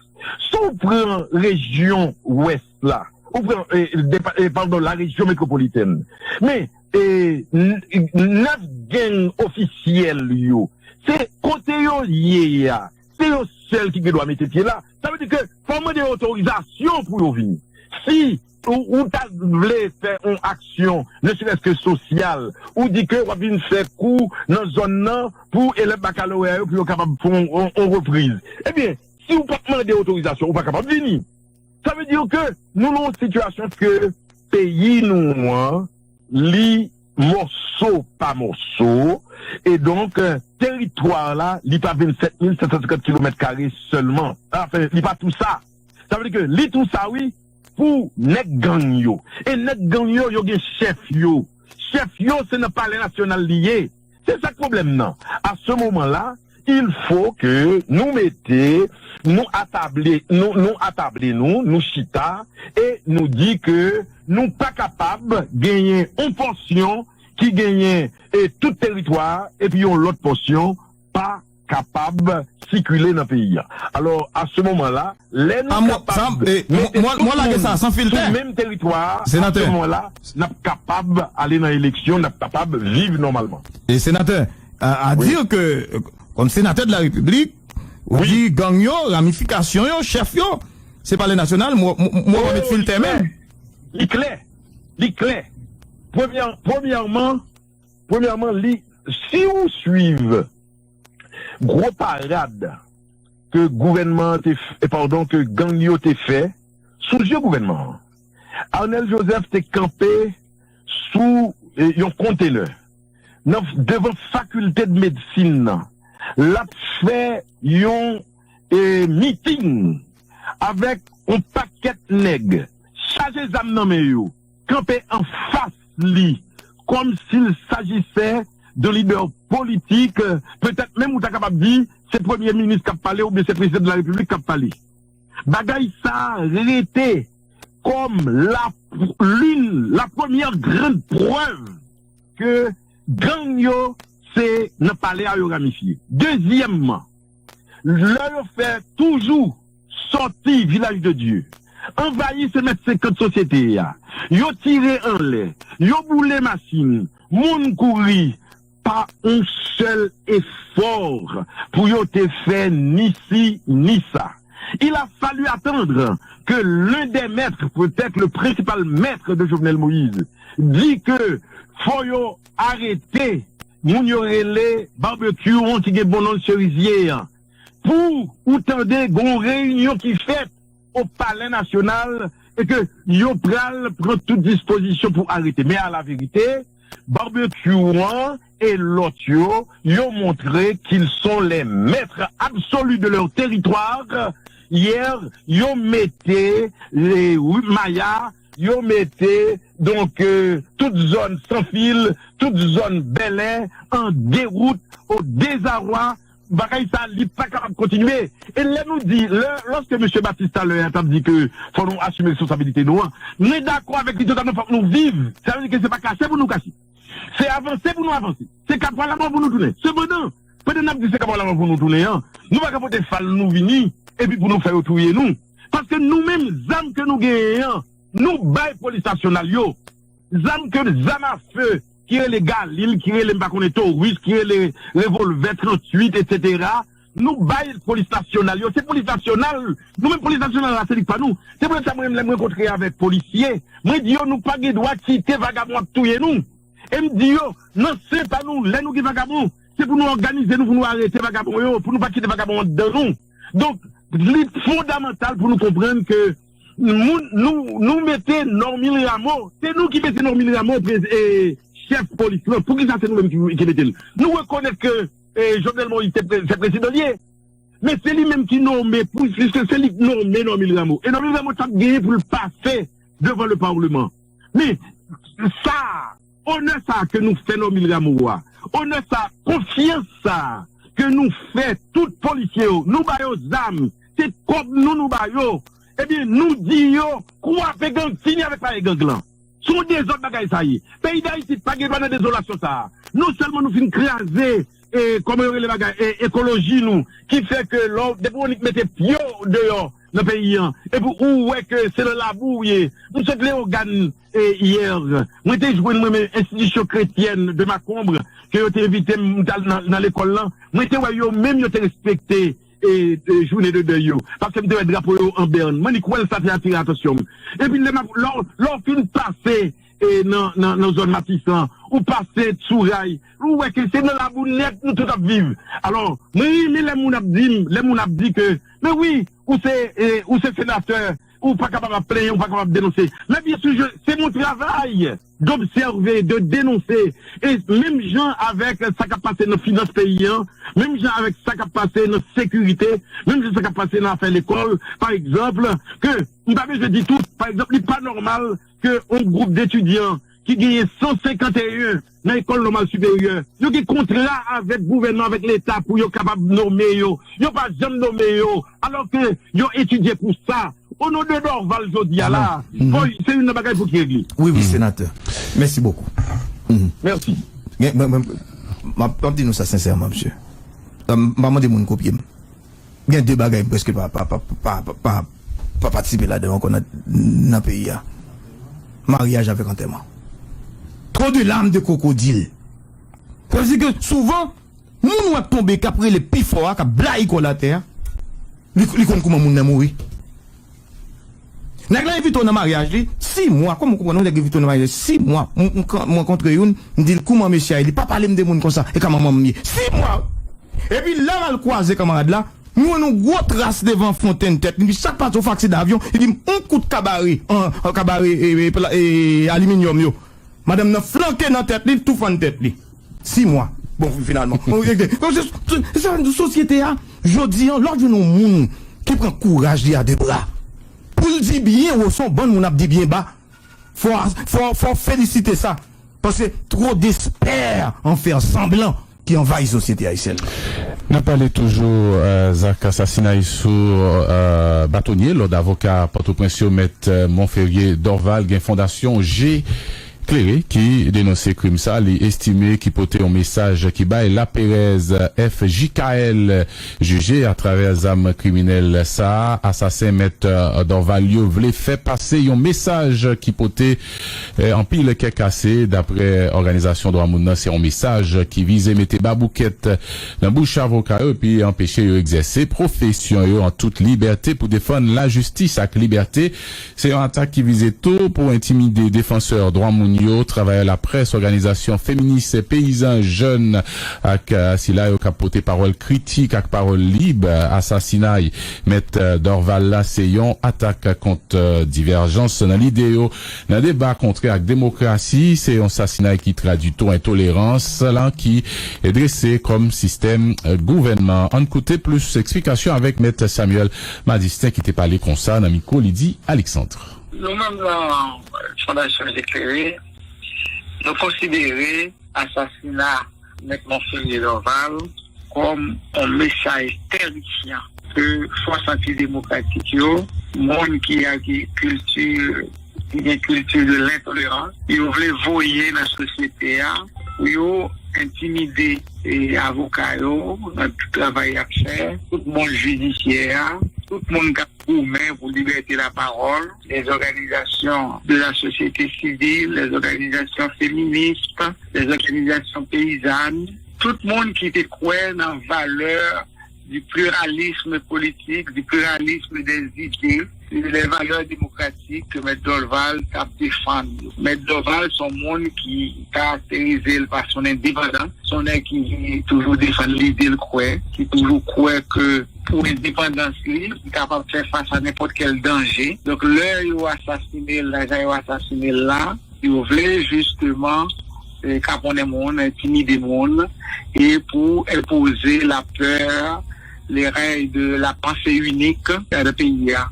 Si w pran rejyon Wès la, ou pran, eh, depa- eh, padon, la rejyon metwopolitèn, men eh, n- nèf gang ofisyèl yo, se kote yo ye a, se yo sèl ki gen dwa mete pye la. Sa vle di ke fò w mande yo otorizasyon pou yo vini. Si ou, ou ta vle fè yon aksyon, ne serait-ce que sosyal, ou di ke w ap vin fè kou nan zòn nan pou elèv bakaloreya yo, pou yo kapab fè yon, yon, yon repriz. Ebyen, si ou pa t mande otorizasyon, ou pa kapab vini. Sa vle di ke nou nan yon sitiyasyon ke peyi nou an, li mòso pa mòso, e donk, teritwa la, li pa vennsèt mil sèt san senkant kilomèt kare sèlman. Anfen, li pa tou sa. Sa vle di ke li tou sa, wi, pou nèg gang yo. E nèg gang yo, yo gen chèf yo. Chèf yo, se nan Palè Nasyonal li ye. Se sa k pwoblèm nan. A se moman la, il faut que nou mete, nou atable, nou, nou atable nou, nou chita, e nou di ke nou pa kapab genyen yon pòsyon ki genyen e tout teritwa a, epi yon lòt pòsyon pa kapab sikile nan peyi a. Alò, a se moman la, lè nou kapab mete tout moun sou menm teritwa a, a se moman la, n ap kapab ale nan eleksyon, n ap kapab viv nòmalman. E senatè, a, a dire ke, kòm senatè de la Repiblik, ou di gang yo, ramifikasyon yo, chèf yo, se Palè Nasyonal, mwen, mwen, mwen pa met filtè menm. Li klè, li klè. Premyè, premyèman, premyèman, li, si ou swiv gwo parad ke gouvènman an te, f- eh, padon, ke gang yo te fè sou zye gouvènman an. Arnel Joseph te kanpe sou eh, yon kontenè nan devan fakilte de medsin nan. L ap fè yon eh, miting avèk yon pakèt nèg chaje zam nan men yo, kanpe anfas li, kòmsi l sajisè de lidè politik, petèt menm ou ta kapab di se premye minis k ap pale oubyen se prezidan de la repiblik k ap pale. Bagay sa a rete comme la, l'une, la première grande preuve que gang yo se nan palè a yo ramifye. Dezyèmman, lè yo fè toujou sòti Vilaj de Dye, anvayi se mèt senkant sosyete a, yo tire anlè, yo boule machin, moun kouri, pa yon sèl efò pou yo te fè ni si ni sa. Il a fallu attendre que l'un des maîtres, peut-être le principal maître de Jovenel Moïse, di ke fò yo arete moun yo rele Barbecue an ki gen bon non Cerisier an, pou ou tande gon reyinyon ki fèt o Palè Nasyonal e ke yo pral pran tout dispozisyon pou arete. Men a la verite, Barbecue an e lòt yo, yo montre qu'ils sont les maîtres absolus de leur territoire. Yè, yo mete le Maya, yo mete donk euh, tout zòn Sanfil, tout zòn Bèlè an dewout, o dezarwa. Bagay sa li pa kapab kontinye. E lè nou di, lè, lòske mesye Batis talè a t ap di ke fò nou asime responsabilite nou an, mwen dakò avèk li totalman, fòk nou viv. Sa vle di ke se pa kache pou nou kache. Se avanse pou nou avanse. Se kapwa lamò pou nou tounen. Sepandan, pandan n ap di se kapwa lamò pou nou tounen an, nou pa ka pote fal nou vini, epi pou nou fè yo touye nou. Paske nou menm, zam ke nou genyen an, nou bay polis nasyonal yo. Zam ke zam a fe, ki rele galil, ki rele m pa konnen toris, ki rele revolvè tranntuit, etsetera. Nou bay polis nasyonal yo. Se polis nasyonal, nou menm polis nasyonal la, se li k pa nou. Se pou sa mwen menm lè mwen kontre avèk polisye, mwen di yo nou pa gen dwa kite vagabon ap touye nou. E m di yo, nan sen pa nou, lè nou gen vagabon, se pou nou òganize nou, pou nou arete vagabon yo, pou nou pa kite vagabon anndan nou. Donk, li fondamantal pou nou konprann ke moun, nou, nou mete Normil Rameau, se nou ki mete Normil Rameau prez- e, chèf polis lan. Poukisa se nou menm ki, ki mete l? Nou rekonèt ke e, Jovenel Moïse se pre- se prezidan li ye. Men se li menm ki nonmen, pou, se, se li k nonmen Normil Rameau. E Normil Rameau t ap genyen pou l pase devan le Parlement. Men sa, onè sa ke nou fè Normil Rameau a, onè sa, konfyans sa ke nou fè tout polisye yo, nou ba yo zam, se kòb nou nou ba yo. Ebyen, nou di yo, kwape gang, fini avèk pale gang lan. Se yon dezòd bagay sa ye. Peyi Dayiti pa gen dwa nan dezolasyon sa a. Non sèlman nou fin kraze, e, kòman yo rele bagay, e, ekoloji nou, ki fè ke lè w, depi w annik mete pye w deyò nan peyi an, epi ou wè ke se nan labou w ye. M sot Leyogàn, e, yè, mwen te jwenn mwen menm enstitisyon kretyèn de Makonbre, ke yo te envite m, m t al nan, nan lekòl lan. Mwen te wè yo menm yo te respekte e, e jounen de dèy yo. Paske m te wè drapo yo an bèn. Mwen, li kwè l, sa te atire atansyon m. Epi lè m ap, lè w, lè w fin pase e, nan, nan, nan zòn Matisan, ou pase sou ray, ou wè ke se nan labou nèt nou tout ap viv. Alò, mwen renmen lè moun ap di m, lè moun ap di ke, men wi, ou se, e, ou se senatè, ou pa kapab ap plenyen, ou pa kapab denonse. Men byen si, se mon travay d'observer, de dénoncer. E menm jan avèk sa k ap pase nan finans peyi an, menm jan avèk sa k ap pase nan sekirite, menm jan sa k ap pase nan afè lekòl, pa egzanp, ke m pa bezwen di tout, pa egzanp, li pa nòmal ke yon gwoup detidyan ki genyen san senkanteyen nan lekòl nòmal siperyè, yo gen kontra avèk gouvènman, avèk Leta pou yo kapab nonmen yo. Yo pa janm nonmen yo, alò ke yo etidye pou sa. O non de Dorval jodi a la, fò se youn nan bagay pou ki regle. Wi, wi, senatè. Mèsi bokou. Mèsi. Gen, mwen, mwen, m ap, m ap di nou sa sensèman, mesye. M pa mande moun kopye m. Gen de bagay m prèske pa, pa, pa, pa, pa, pa, pa patisipe ladan ankò nan, nan peyi a. Maryaj avèk antèman. Trop de larmes de crocodile. Sa vle di ke souvan, moun w ap tonbe k ap rele pi fò a, k ap blayi kò l atè a, li, li konn kouman moun nan mouri. Nèg la envite w nan maryaj li, sis mwa, kòman w konprann yon nèg envite w nan maryaj li, sis mwa, m, m, m rankontre youn, m di l, kouman mesye a ye, li pa pale m de moun konsa, e ka manman m ye, sis mwa! Epi lè m al kwaze kanmarad la, m wè yon gwo tras devan fontenn tèt li, epi chak pati yon aksidan avyon, li di m, yon kout kabare, an, an kabare, e, e, pla- e, aliminyòm yo. Madanm nan flanke nan tèt li, l tou fann tèt li. Sis mwa. Bon, finalman. Bon, e, e, se, se, se sa, sosyete a, jodi an, lè w jwenn yon moun ki pran kouraj li a de bra, pou l di byen wo, se yon bann moun ap di byen ba, fò, fò, fò felisite sa. Paske tro despè an fè sanblan ki anvayi sosyete ayisyèn. N ap pale toujou, euh, zak asasinay sou, euh, batonye lòd avoka Pòtoprens yo, Mèt, euh, Monferrier Dorval, gen Fondasyon Je Klere ki denonse krim sa, li estime ki pote yon mesaj ki bay laperèz. F J K L jije atravè zam kriminèl sa a, asasen Mèt, euh, Dorval yo vle fè pase yon mesaj ki pote, euh, anpil kè kase. Daprè òganizasyon dwa moun nan, se yon mesaj ki vize mete baboukèt nan bouch avoka yo epi anpeche yo egzèse pwofesyon yo an tout libète pou defann lajistis ak libète. Se yon atak ki vize tou pou entimide defansè dwa moun yo, travayè laprès, òganizasyon feminis, peyizan, jèn ak, euh, sila yo k ap pote pawòl kritik ak pawòl lib. Asasinay Mèt, euh, Dorval la se yon atak kont, euh, divèjans nan lide yo, nan deba kontrè ak demokrasi. Se yon asasinay ki tradui tou entolerans lan ki drese kòm sistèm, euh, gouvènman. Ann koute plis eksplikasyon avèk Mèt Samuel Madistin ki te pale konsa nan mikwo Lydie Alexandre. Nou menm nan Fondasyon Eklere, nou konsidere asasina Mèt Monferrier Dorval kòm yon mesaj tèrifyan ke fòs antidemokratik yo, moun ki ak kilti, ki gen kilti de lentolerans, yo vle voye nan sosyete a pou yo entimide, e, avoka yo nan tout travay y ap fè, tout mond jidisyè a, tout moun k ap goumen pou libète lapawòl, les organisations de la société civile, les organisations féministes, les organisations paysannes, tout moun ki te kwè nan valè du pluralisme politique, du pluralisme des idées, des valeurs démocratiques ke Mèt Dorval t ap defann. Mèt Dorval se yon moun ki karakterize l pa son endepandans, se yon nèg ki toujou defann lide l kwè, ki toujou kwè ke pou endepandans li, li kapab fè fas a nenpòt kèl danje. Donk, lè yo asasine l la, jan yo asasine l la, yo vle jisteman, eh, kaponnen moun, entimide moun, e pou enpoze lapè, les règles de la pensée unique nan peyi a.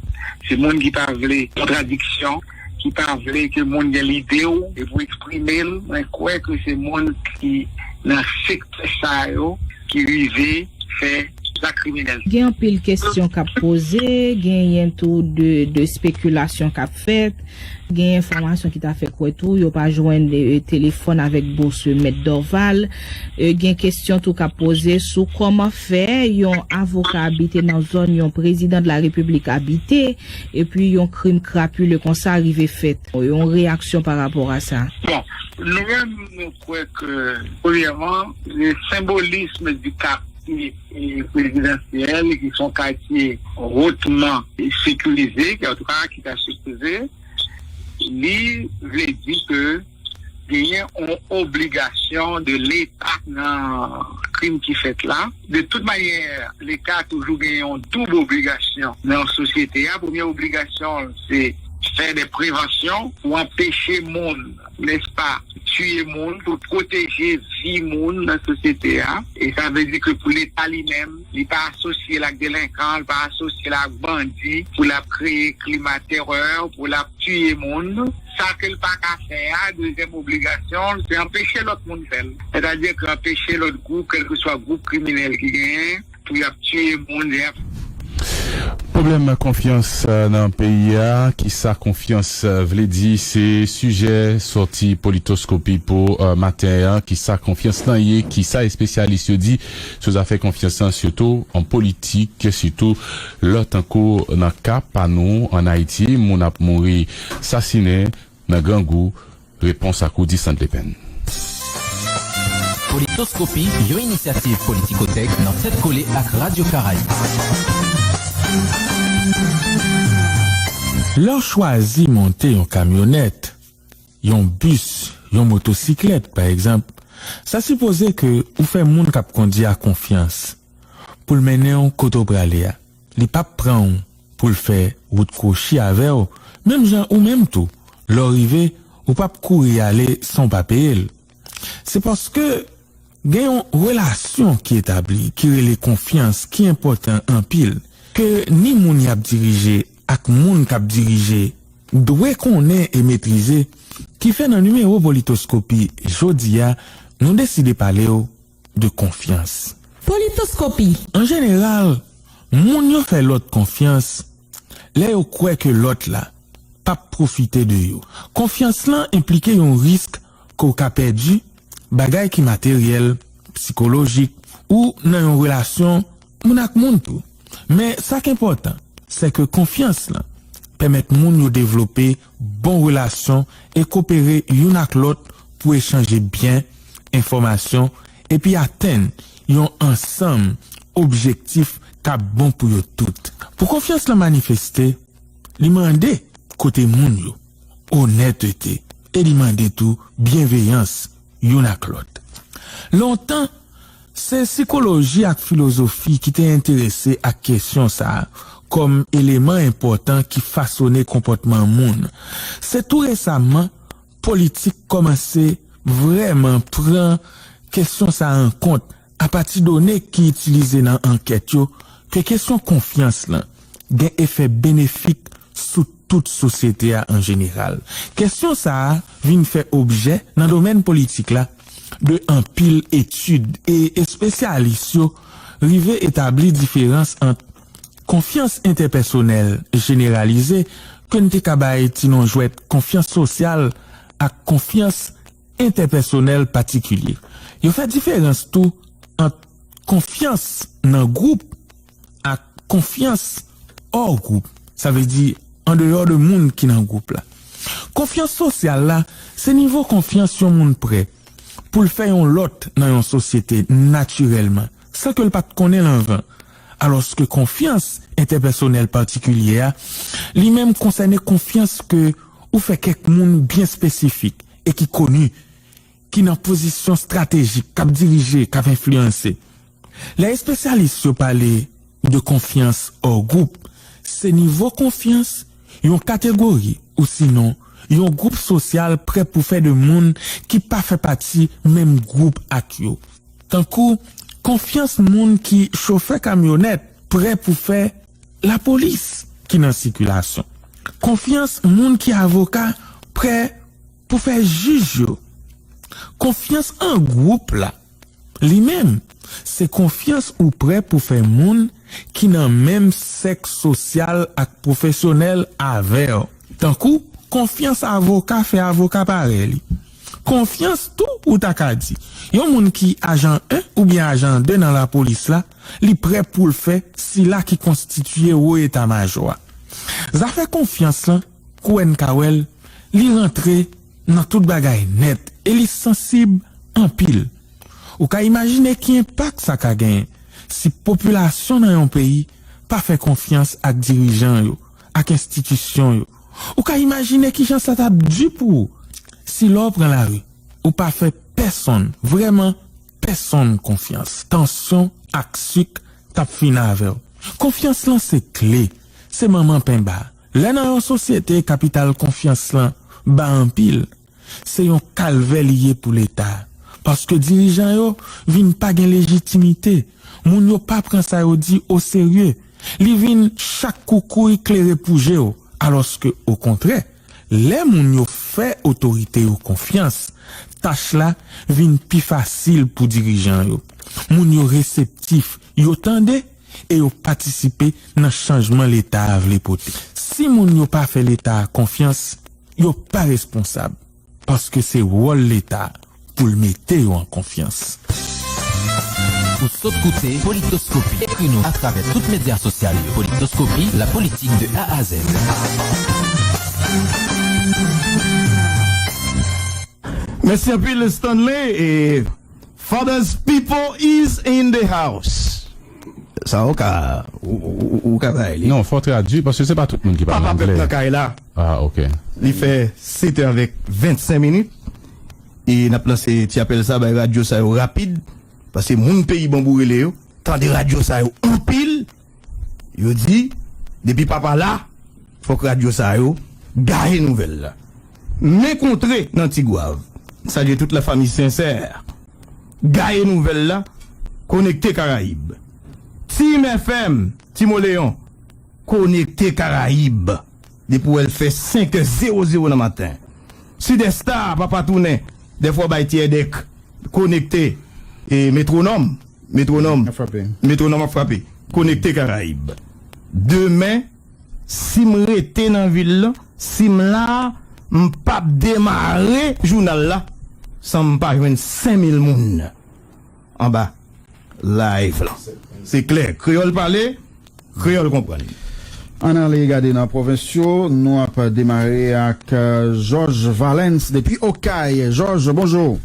Se moun ki pa vle kontradiksyon, ki pa vle ke moun gen lide w e pou eksprime l. Mwen kwè ke se moun ki nan sektè sa yo ki rive fè zak kriminèl. Gen anpil kesyon k ap poze, genyen tou de, de spekilasyon k ap fèt. Gen enfòmasyon ki ta fè kwè tou yo pa jwenn, e, telefòn avèk bòs Mèt Dorval. E, gen kesyon tou k ap poze sou kòman fè yon avoka abite nan zòn yon prezidan de la repiblik abite, epi yon krim krapile konsa rive fèt. Yon reyaksyon pa rapò a sa? Bon, nou menm, nou kwè ke, premyèman, le symbolisme du quartier, e, présidentiel, ki se yon katye hautement sécurisé, ki, antouka, ki ta sipoze, li vle di ke genyen yon obligasyon de Leta nan krim ki fèt la. De tout manyè, Leta toujou gen yon doub obligasyon nan sosyete a. Premyè obligasyon l, se fè de prevansyon pou anpeche moun, nèspa, tiye moun, pou pwoteje vi moun nan sosyete a. E sa vle di ke pou Leta li menm, li pa asosye l ak delenkan, li pa asosye l ak bandi, pou l ap kreye klima terè, pou l ap tiye moun. Sa ke l pa ka fè a, dezyèm obligasyon l, se anpeche lòt moun fè l. Sètadi ke anpeche lòt gwoup, kèlkeswa gwoup kriminèl ki genyen, pou y ap tiye moun, y ap Pwoblèm konfyans, euh, nan peyi a, kisa konfyans, euh, vle di, se sijè sòti Politoskopi pou, euh, maten an. Kisa konfyans lan ye, kisa espesyalis yo di sou zafè konfyans lan, sitou an politik, sitou lè tankou nan ka pa nou ann Ayiti, moun ap mouri sasinen nan grangou. Repons ak Roudy Sandlepin. Politoskopi, yon inisyativ Politikotèk nan tèt kole ak Radyo Karayib. Lè w chwazi monte yon kamyonèt, yon bis, yon motosiklèt, pa egzanp, sa sipoze ke ou fè moun k ap kondui a konfyans pou l mennen w kote w prale a. Li p ap pran w pou l fè wout kwochi avè w, menm jan ou menm tou, lè w rive, ou p ap kouri ale san w pa peye l. Se paske gen yon relasyon ki etabli, ki rele konfyans, ki enpòtan anpil, ke ni moun y ap dirije ak moun k ap dirije dwe konnen e metrize, ki fè nan nimewo Politoskopi jodi a, nou deside pale w de konfyans. Politoskopi. An jeneral, moun yo fè lòt konfyans lè yo kwè ke lòt la p ap pwofite de yo. Konfyans lan enplike yon risk ke w ka pèdi bagay ki materyèl, sikolojik, ou nan yon relasyon moun ak moun tou. Men sa k enpòtan, se ke konfyans lan pèmèt moun yo devlope bon relasyon e kopere youn ak lòt pou echanje byen, enfòmasyon, epi atenn yon ansanm objektif k ap bon pou yo tout. Pou konfyans lan manifeste, li mande kote moun yo, onètete, e li mande tou byenveyans youn ak lòt. Lontan, se sikoloji ak filozofi ki te enterese ak kesyon sa a kòm eleman enpòtan ki fasone konpòtman moun. Se tou resaman politik kòmanse vrèman pran kesyon sa a an kont apati done ki itilize nan ankèt yo ke kesyon konfyans lan gen efè benefik sou tout sosyete a an jeneral. Kesyon sa a vin fè objè nan domèn politik la de anpil etid e espesyalis yo rive etabli diferans ant konfyans entèpèsonèl jeneralize, ke n te ka bay ti non jwèt konfyans sosyal ak konfyans entèpèsonèl patikilye. Yo fè diferans tou ant konfyans nan gwoup ak konfyans hors groupe, sa vle di andeyò de moun ki nan gwoup la. Konfyans sosyal la, se nivo konfyans yon moun prè pou l fè yon lòt nan yon sosyete natirèlman, san ke l pa t konnen l anvan. Alòske konfyans entèpèsonèl patikilye a, li menm konsène konfyans ke ou fè kèk moun byen espesifik e ki koni, ki nan pozisyon estratejik, k ap dirije, k ap enfliyanse. Lè espesyalis yo pale de konfyans hors groupe, se nivo konfyans yon kategori, ou sinon yon gwoup sosyal prè pou fè de moun ki pa fè pati menm gwoup ak yo. Tankou konfyans moun ki chofè kamyonèt prè pou fè lapolis ki nan sikilasyon. Konfyans moun ki avoka prè pou fè jij yo. Konfyans an gwoup la, li menm, se konfyans ou prè pou fè moun ki nan menm sèk sosyal ak pwofesyonèl avè w. Tankou, konfyans avoka fè avoka parèy li. Konfyans tou, ou ta ka di, yon moun ki ajan en oubyen ajan de nan lapolis la, li prè pou l fè sila ki konstitiye wo eta majò a. Zafè konfyans lan, kou wè n ka wè l, li rantre nan tout bagay nèt e li sansib anpil. Ou ka imajine ki enpak sa ka genyen si popilasyon nan yon peyi pa fè konfyans ak dirijan yo, ak enstitisyon yo. Ou ka imajine kijan sa t ap di pou ou si lè w pran lari, ou pa fè pèsonn, vrèman pèsonn konfyans. Tansyon ak sik t ap fin avè w. Konfyans lan se kle, se manman penba. Lè nan yon sosyete kapital konfyans lan ba anpil, se yon kalvè li ye pou Leta. Paske dirijan yo vin pa gen lejitimite. Moun yo pa pran sa yo di oserye. Li vin chak koukouy klere pou je w. Alòske, okontrè, lè moun yo fè otorite yo konfyans, tach la vin pi fasil pou dirijan yo. Moun yo reseptif, yo tande e yo patisipe nan chanjman Leta a vle pote. Si moun yo pa fè Leta a konfyans, yo pa responsab, paske se wòl Leta pou l mete yo an konfyans. Ou sot koute Politoskopi. Ekri nou atravè tout medya sosyal yo. Politoskopi, la politique de A à Z. Mèsi anpil, Stanley. E Father's People is in the house. Sa ou ka, ou, ou, ou, ou ka bay li. Non, fò tradui, paske se pa tout moun ki pale anglè. Papa pèp nan kay la. Ah, ok. Li fè sèt è avèk vennsenk minit. E n ap lanse ti apèl sa bay radyo sa yo rapid. Paske moun peyi Bonbou rele yo, tande radyo sa yo anpil. Yo di, depi papa la, fòk radyo sa yo gaye nouvèl la. Men kontre nan Tigwav. Salye tout la fami Sensè. Gaye nouvèl la, konekte Karayib. Team F M, Timoleyon, konekte Karayib. Depi w wè l fè senk è zewo zewo nan maten. Sidèsta, papa tounen, dèfwa w bay ti èdèk, konekte, e, Metwonòm. Metwonòm. Ap frape. Metwonòm ap frape. Konekte Karayib. Demen, si m rete nan vil la, si m la, m p ap demare jounal la san m pa jwenn senk mil moun anba live la. Se klè. Kreyòl pale, kreyòl konprann. Ann ale gade nan pwovens yo, nou ap demare ak, euh, Georges Valens depi Okay. Georges, bonjou.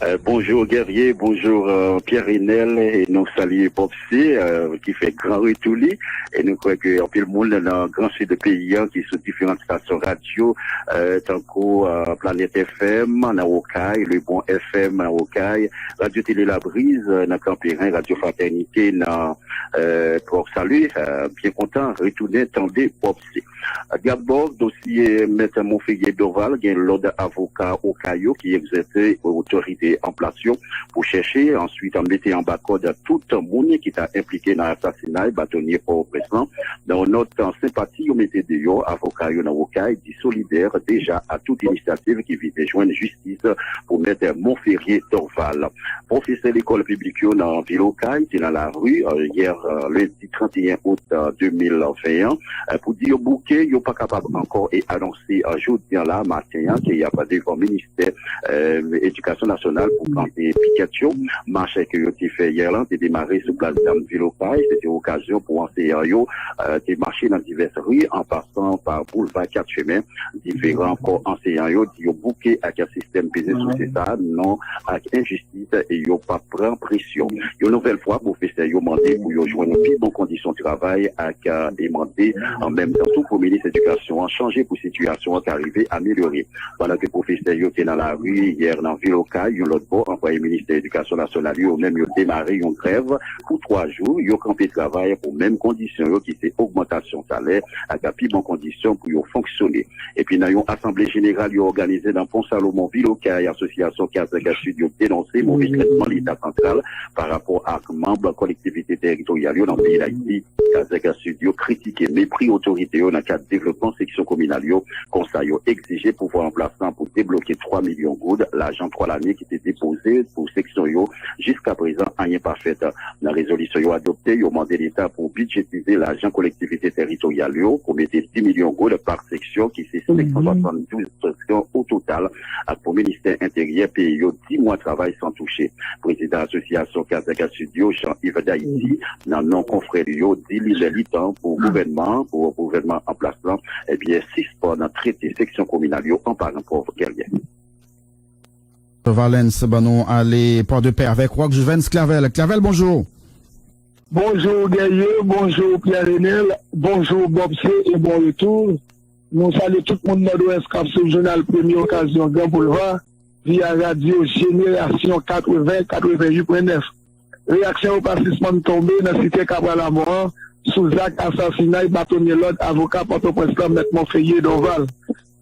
Euh, bonjou Guerrier, bonjou, euh, Pierre Renel, e nou salye Bob C, euh, ki fè gran retou li, e nou kwè ke anpil moun nan gran sid peyi a ki sou diferan estasyon radyo, euh, tankou, euh, Planète F M nan Okay, Le Bon F M nan Okay, Radyo Tele Labriz, euh, nan Kanperen, Radyo Fratènite nan, euh, Port Salut, euh, byen kontan retounen tande Bob C. Dabò, dosye Mèt Monferrier Dorval gen lòd avoka Okay yo ki egzèse otorite an plas yo pou chèche, answit mete anba kòd tout moun ki ta enplike nan asasinay batonye Pòtoprens lan. Nan yon nòt senpati yo mete deyò, avoka yo nan Okay di solidè deja a tout inisyativ ki vize jwenn jistis pou Mèt Monferrier Dorval. Pwofesè lekòl piblik yo nan vil Okay te nan lari, euh, yè, euh, lendi trannteyen out, euh, de mil ven an, euh, pou di yo bouke, yo pa kapab ankò e anonse, euh, jodi an la maten an ke y ap devan ministè, euh, edikasyon nasyonal pou plante pikèt yo. Mach ke yo te fè yè lan te demare sou plas dam vil Okay. Se te okazyon pou anseyan yo, euh, te mache nan divès ri an pasan pa boulva Kat Chemen. Diferan kò anseyan yo di yo bouke ak sistèm peze souse sa, non ak enjistis, e yo p ap pran presyon. Yon nouvèl fwa, pwofesè yo mande pou yo jwenn pi bon kondisyon travay ak, euh, e mande an menm tan tou pou minis edikasyon an chanje pou sitiyasyon an ka rive amelyore. Pandan ke pwofesè yo te nan lari yè nan vil Okay, yon lòt bò, anplwaye ministè edikasyon nasyonal yo menm yo demare yon grèv pou twa jou. Yo kanpe travay pou menm kondisyon yo ki se ogmantasyon salè ak pi bon kondisyon pou yo fonksyone. Epi nan yon asanble jeneral yo òganize nan Pon Salomon, vil Okay, asosyasyon Kazèk Sid yo denonse move trètman Leta santral pa rapò ak manm kolektivite teritoryal yo nan peyi Dayiti. Kazèk Sid yo kritike mepri otorite yo nan kad devlopman seksyon kominal yo. Konsa, yo egzije pouvwa an plas lan pou debloke twa milyon goud, lajan twa lane ki te depoze pou seksyon yo jiskaprezan, anyen pa fèt. Nan rezolisyon yo adopte, yo mande Leta pou bidjetize lajan kolektivite teritoryal yo, pou mete dis milyon goud pa seksyon, ki se senk san swasanndouz seksyon o total, ak pou ministè enteryè peye yo dis mwa travay san touche. Prezidan Asosyasyon Kazèk Sid yo, Jean Yves Daïti, nan non konfrè li yo, di li lè li tan pou gouvènman, pou gouvènman an plas lan, ebyen, sispann trete seksyon kominal yo an paran pòv. Guerrier. Valens, ban nou ale Pòdepè avèk Rock Juvens Clavel. Clavel, bonjou. Bonjou Guerrier, bonjou Pierre Renel, bonjou Bob C e bon retou. Nou salye tout moun Nòdwès k ap swiv jounal Premye Okazyon Gran Boulva via radyo Jenerasyon katreven, katreven uit pwen nèf. Reyaksyon yo pa sispann tonbe nan site Kapwa Lamò an sou zak asasinay batonye lòd avoka Pòtoprens lan, Mèt Monferrier Dorval.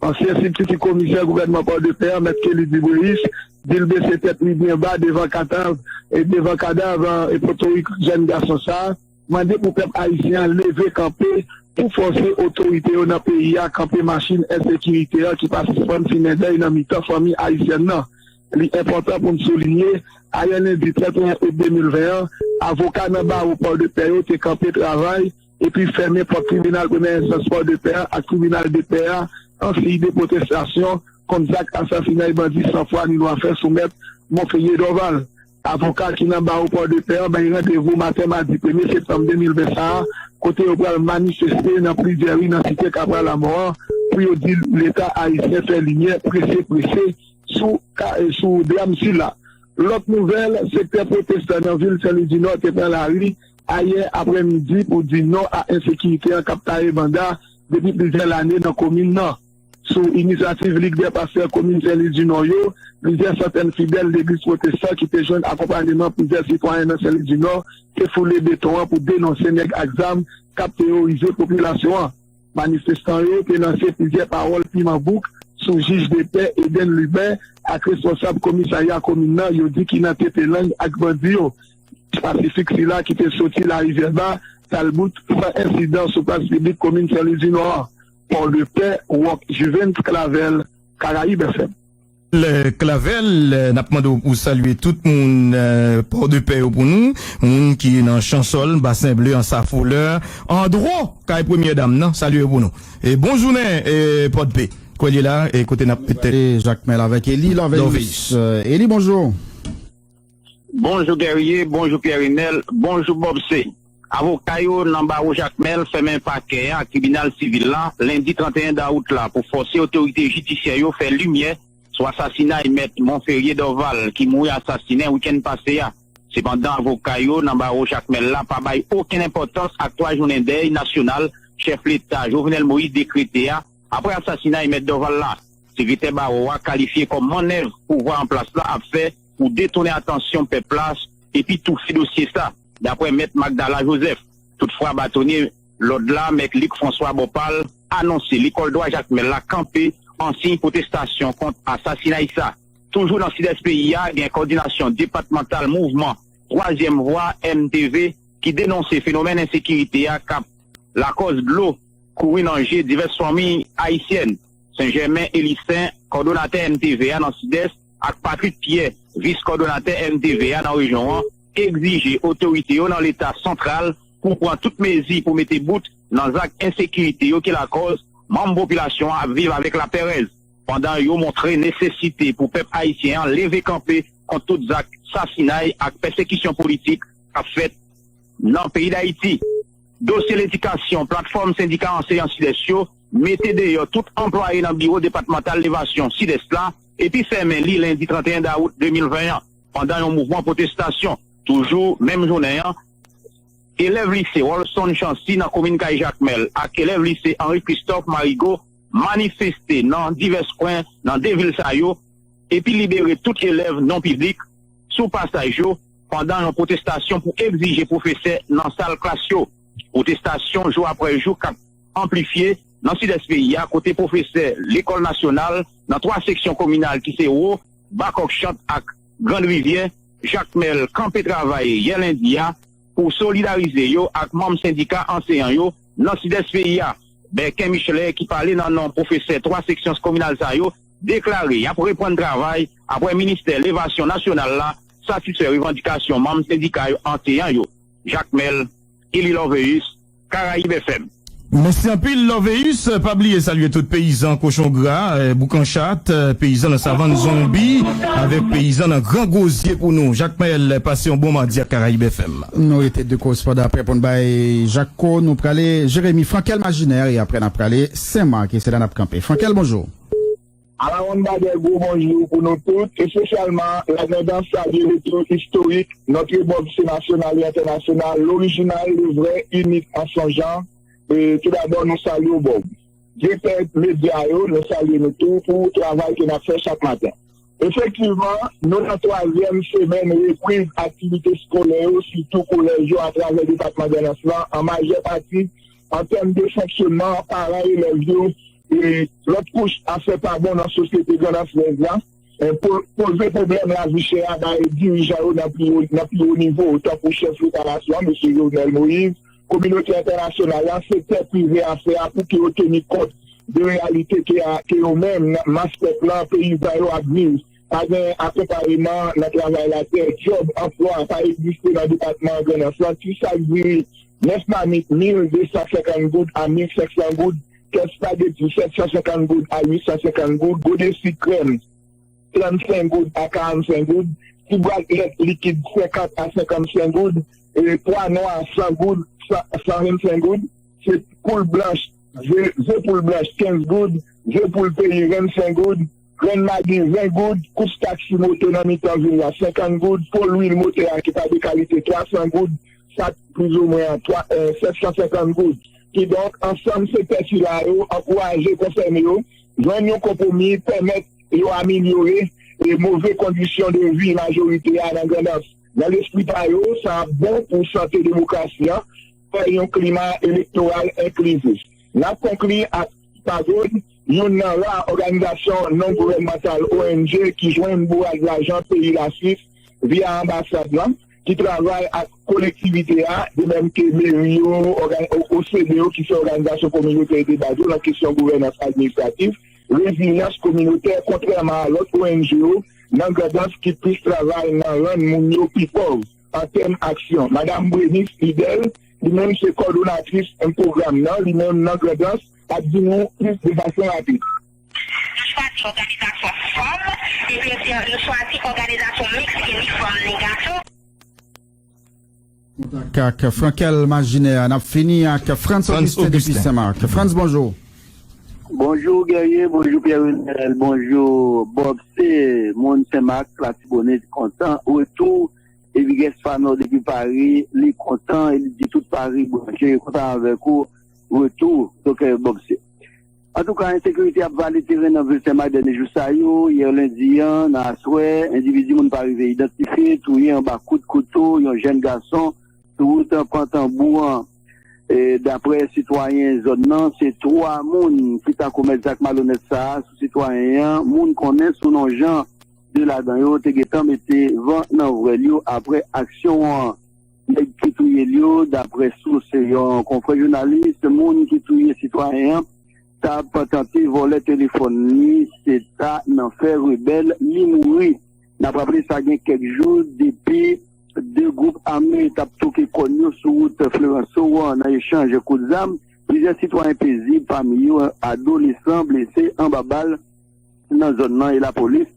Ansyen sibtiti komisè gouvènman Pòdepè an, Mèt Kelly Dubreuis, di l bese tèt li byen ba devan kadav, e devan kadav, e potorik jèn gason sa a, mande pou pèp ayisyen an leve kanpe pou fòse otorite yo nan peyi a kanpe machin ensekirite an ki pa sispann simen dèy nan mitan fanmi ayisyèn nan. Li enpòtan pou n soulinye, ayè lendi trannteyen out de mil ven an, avoka nan bawo Pòdepè yo te kanpe travay epi fèmen pòt tribinal premyè enstans Pòdepè a ak tribinal depè a an siy de pwotestasyon kont zak asasinay bandi san fwa ni lwa fè sou Mèt Monferrier Dorval. Avoka ki nan bawo Pòdepè an bay randevou maten madi premye septanm de mil ven sa a, kote yo pral manifeste nan plizyè ri nan site Kapwa Lamò an pou yo di Leta ayisyen fè limyè prese prese sou ka, sou dram sila. Lòt nouvèl, sektè pwotestan nan vil Sen Lwi di Nò te pran lari ayè aprèmidi pou di non a ensekirite an k ap taye banda depi plizyè lane nan komin nan. Sou inisyativ Lig dè Pastè komin Sen Lwi di Nò yo, plizyè santèn fidèl legliz pwotestan ki te jwenn akonpanyeman plizyè sitwayen nan Sen Lwi di Nò te foule beton an pou denonse nèg ak zam k ap teworize popilasyon an. Manifestan yo te lanse plizyè pawòl piman bouk sou jij de pè Eden Lubin ak responsab komisarya komin nan, yo di ki nan tete lang ak bandi yo. Pasifik sila ki te soti Larivyè Ba t al bout san ensidan sou plas piblik komin Sen Lwi di Nò an. Pòdepè, Rock Juvens Clavel, Karayib F M. Clavel, n ap mande w pou w salye tout moun Pòdepè yo pou nou, moun ki nan Chansòl, Basen Ble, Ansa Folè, Andro, kay Premyè Dam nan, salye yo pou nou. E bon jounen, e Pòdpe. Kwè l ye la, e kote n ap petèt. E Jakmèl avèk Eli Lòveyis. Eli, bonjou. Bonjou Guerrier, bonjou Pierre Renel, bonjou Bob C. Avoka yo nan bawo Jakmèl fèmen pakè a ak tribinal sivil la lendi trannteyen dawout la pou fòse otorite jidisyè yo fè limyè sou asasinay Mèt Monferrier Dorval ki mouri asasinen wikenn pase a. Sepandan, avoka yo nan bawo Jakmèl la pa bay okenn enpòtans ak twa jounen dèy nasyonal chèf leta Jovenel Moïse dekrete a apre asasinay Mèt Dorval la. Sekretè bawo a kalifye kòm mannèv pouvwa an plas la ap fè pou detounen atansyon pèp la epi toufe dosye sa, dapre Mèt Magdala Joseph. Toutfwa, batonye lòd la, Mèt Luc François Bòpal, anonse lekòl dwa Jakmèl la kanpe an siy pwotestasyon kont asasinay sa. Toujou nan Sidès peyi a, gen kòdinasyon depatmantal mouvman Twazyèm Vwa, M T V, ki denonse fenomèn ensekirite a k ap lakòz dlo kouri nan je divès fanmi ayisyèn. Senjèmen Elisen, kòdonatè M T V a nan Sidès, ak Patrick Pierre, vis kòdonatè M T V a nan rejyon an, egzije otorite yo nan Leta santral pou pran tout mezi pou mete bout nan zak ensekirite yo ki lakòz manm popilasyon an ap viv avèk lapèrèz, pandan yo montre nesesite pou pèp ayisyen an leve kanpe kont tout zak sasinay ak pèsekisyon politik k ap fèt nan peyi Dayiti. Dosye ledikasyon, Platfòm Sendika Anseyan Sidès yo mete deyò tout anplwaye nan biwo depatmantal levasyon Sidès la epi fèmen li lendi trannteyen dawout de mil ven an, pandan yon mouvman pwotestasyon. Toujou menm jounen an, elèv lise Rolston Chancy nan komin Kay Jakmèl ak elèv lise Henri Christophe Marigot manifeste nan divès kwen nan de vil sa yo epi libere tout elèv non piblik sou pasaj yo pandan yon pwotestasyon pou egzije pwofesè nan sal klas yo. Pwotestasyon jou apre jou k ap anplifye nan Sidès peyi a, kote pwofesè lekòl nasyonal nan twa seksyon kominal ki se Wo, Bakòkchant ak Grann Rivyè, Jakmèl, kanpe travay yè lendi a pou solidarize yo ak manm sendika anseyan yo nan Sidès peyi a. Berken Michelet, ki pale nan non pwofesè twa seksyon kominal sa yo, deklare y ap reprann travay apre ministè levasyon nasyonal la satisfè revandikasyon manm sendika yo, anseyan yo. Jakmèl, Eli Lòveyis, Karayib F M. Mèsi anpil, Lòveyis. Pa bliye salye tout peyizan Kochon Gra, eh, Boukanchat, eh, peyizan nan Savann Zonbi, avèk peyizan nan Gran Gwozye pou nou. Jakmèl, pase yon bon madi ak Karayib F M. Nou rete de korespondan apre pou n bay Jakko. Nou prale Jeremi Frankel Majinè, e apre n ap prale Senmak, e se la n ap kanpe. Frankel, bonjou. Alawonnbadè, gwo bonjou pou nou tout, espesyalman ladandan salye retou istorik Notre Bob C nasyonal e entènasyonal, lorijinal, le vrè, inik an son jan. E, toudabò, nou salye w, Bob. Direktè medya yo, nou salye nou tou pou travay ke n ap fè chak maten. Efektivman, nou nan twazyèm semèn repriz aktivite skolè yo, sitou kolèj yo, atravè depatman Grandans lan, an majè pati, an tèm de fonksyonman, paran elèv yo, e lòt kouch afè pa bon nan sosyete Grandans Lwès la, e, po-, poze pwoblèm lavi chè a bay dirijan yo nan pi wo, nan pi wo nivo, tankou chèf leta nasyon an, mesye Jovenel Moïse, kominote entènasyonal la, sektè prive afè a, pou ke yo teni kont de reyalite ke, ke yo menm, mas pèp lan, peyizan yo ap viv. Pa gen akonpayeman nan travay latè, djòb, anplwa pa egziste nan depatman Grandans lan. Ti sak diri nèf mamit, mil de san senkant goud a mil senk san goud, kèk espageti, sèt san senkant goud a uit san senkant goud, gode sik krèm, trannsenk goud a karannsenk goud, ti bwat lèt likid, senkant a senkannsenk goud, e pwa nwa, san goud, san, san vennsenk goud, se poul blanch, ze, ze poul blanch, kenz goud, ze poul peyi, vennsenk goud, grenn magi, ven goud, kous taksi moto nan mitan vil la, senkant goud, po lwil motè a ki pa de kalite, twasan goud, sak plizoumwen twa, e, sèt san senkant goud. Kidonk, ansanm sektè sila yo ankouraje konsène yo jwenn yon konpwomi, pèmèt yo amelyore, e, move kondisyon de vi majorite a nan Grandans. Nan lespri pa yo, sa ap bon pou sante demokrasi an, fè yon klima elektoral enklizif. N ap konkli ak PAGOD, youn nan ra òganizasyon non gouvènmantal, O N G, ki jwenn bourad lajan peyi Laswis via anbasad lan, ki travay ak kolektivite a, de menm ke meri yo, ògani-, O C D yo, ki se òganizasyon kominote de baz yo nan kesyon gouvènans administratif, rezilyans kominotè, kontrèman a lòt O N G yo nan Grandans ki plis travay nan rann moun yo pi pòv an tèm aksyon. Madanm Brenis Fidèl, li menm se kòdonatris pwogram nan, li menm nan Grandans, ap di nou plis de fason rapid. Nou chwazi òganizasyon fanm, epi nou chwazi òganizasyon miks ki ni fanm ni gason. Kontak ak Frankel Majinè, n ap fini ak Frantz Augustin depi Senmak. Frantz, bonjou. Bonjou Guerrier, bonjou Pierre Renel, bonjou Bob, se moun Senmak, Latibonit, kontan retou. Epi Gaspard depi Pari, li kontan, e li di tout Pari branche, kontan avèk ou, retou, Doktè Bob. Antouka, ensekirite ap vale teren nan vil Senmak dènye jou sa yo. Yè lendi an, nan aswè, endividi moun pa rive idantifye touye anba kout kouto yon jèn gason sou wout Pantanbou an. E, daprè sitwayen zòn nan, se twa moun ki ta komèt zak malonèt sa a sou sitwayen an. Moun konnen sou non Jan, de ladan yo te gentan mete van nan vwèl yo apre aksyon an. Nèg ki touye l yo, daprè sous yon konfrè jounalis, moun ki touye sitwayen an t ap tante vòlè telefòn li, se ta nan fè rebèl li mouri. N ap raple sa gen kèk jou depi de gwoup ame t ap twoke kòn yo sou wout Florenceau an nan echanj kout zam. Plizyè sitwayen pezib, pami yo adolesan, blese anba bal nan zòn nan e lapolis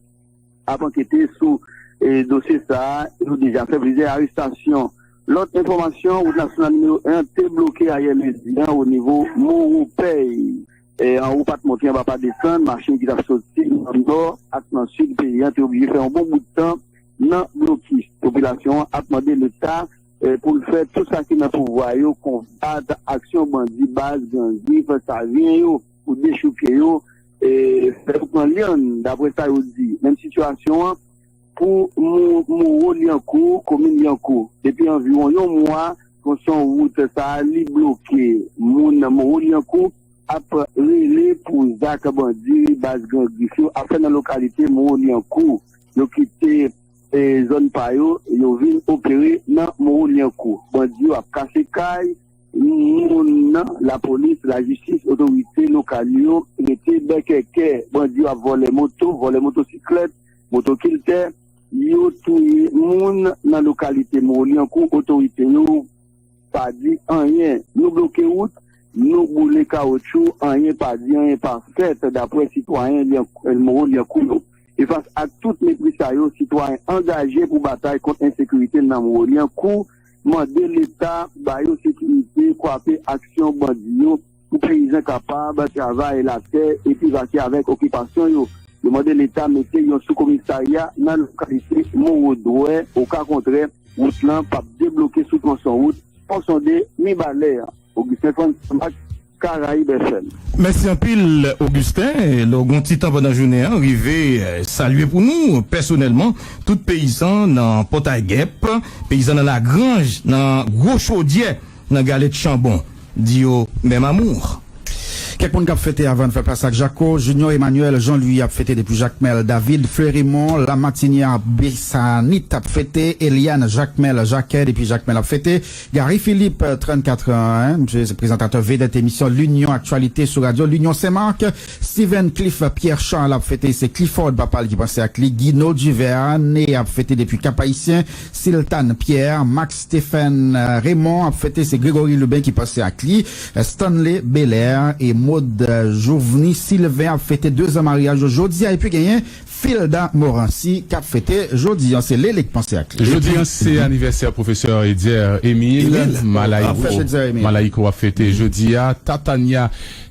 ap ankete sou, e, dosye sa a. Yo deja fè plizyè arestasyon. Lòt enfòmasyon, wout nasyonal nimewo en te bloke ayè lendi an o nivo Moropèy. E, anwo pa t monte, anba pa desann, machin ki t ap soti nan nò ak nan sid peyi an te oblije fè yon bon bout tan nan blokis. Popilasyon an ap mande Leta, e, pou l fè tout sa ki nan pouvwa yo, konbat aksyon bandi baz gang Grif Savyen yo, pou dechouke yo, e, fè yo pran lyann, daprè sa yo di. Menm sitiyasyon an pou Mo-, Mowo Lyankou, komin Lyankou. Depi anviwon yon mwa, tronson wout sa a, li bloke. Moun Mowo Lyankou ap rele pou zak bandi baz gang Grif yo ap fè nan lokalite Mowo Lyankou. Yo kite, e, zòn pa yo, yo vin opere nan Mowo Lyankou. Bandi yo ap kase kay moun, lapolis, lajistis, otorite lokal yo rete bèkèkè. Bandi yo ap vòlè moto, vòlè motosiklèt, motokiltè. Yo touye moun nan lokalite Mowo Lyankou, otorite yo pa di anyen. Nou bloke wout, nou boule kawotchou, anyen pa di, anyen pa fèt, daprè sitwayen Lyank-, Mowo Lyankou yo. E fas ak tout mepri sa yo, sitwayen angaje pou batay kont ensekirite nan Mowo Lyankou mande Leta ba yo sekirite, kwape aksyon bandi yo, pou peyizan kapab travay latè epi vake avèk okipasyon yo. Yo mande Leta mete yon soukomisarya nan lokalite Mowo Dwè, oka kontrè, wout lan p ap debloke sou tronson wout Pon Sonde, Mibalè. Augustin Frantz Samak, Karayib F M. Mèsi anpil, Augustin. Lè w gen yon ti tan pandan jounen an, rive, eh, salye pou nou, pèsonèlman, tout peyizan nan Pòtay Gèp, peyizan nan Lagranj, nan Gwo Chodyè, nan Galèt Chanbon. Di yo, menm amour. Kèk moun k ap fete avan n fè plas ak Jaco, Junior Emmanuel, Jean Louis ap fete depi Jakmèl, David Fleurimont, Lamatinia, Besanit ap fete, Eliane Jakmèl, Jakè depi Jakmèl ap fete, Gary Philippe, trannkat an, misye se prezantatè vedèt emisyon L'Union Actualité sou radyo L'Union Saint-Marc, Steven Cliff Pierre Charles ap fete, se Clifford papa l ki panse ak li, Guino Duverne ap fete depi Cap Haïtien, Siltan Pierre, Max Stephen, euh, Raymond ap fete, se Gregory Lubin ki panse ak li, euh, Stanley Belair e Maud, euh, Jouvny Sylvain ap fete de zan maryaj yo jodi a, epi genyen Filda Morancy k ap fete jodi an, se Lele k panse ak li. Jodi an, se anivèsè pwofesè Edier Emile, Emile. Malayi, ap fèt Edier Emile. Malayiko ap fete jodi a, Tatania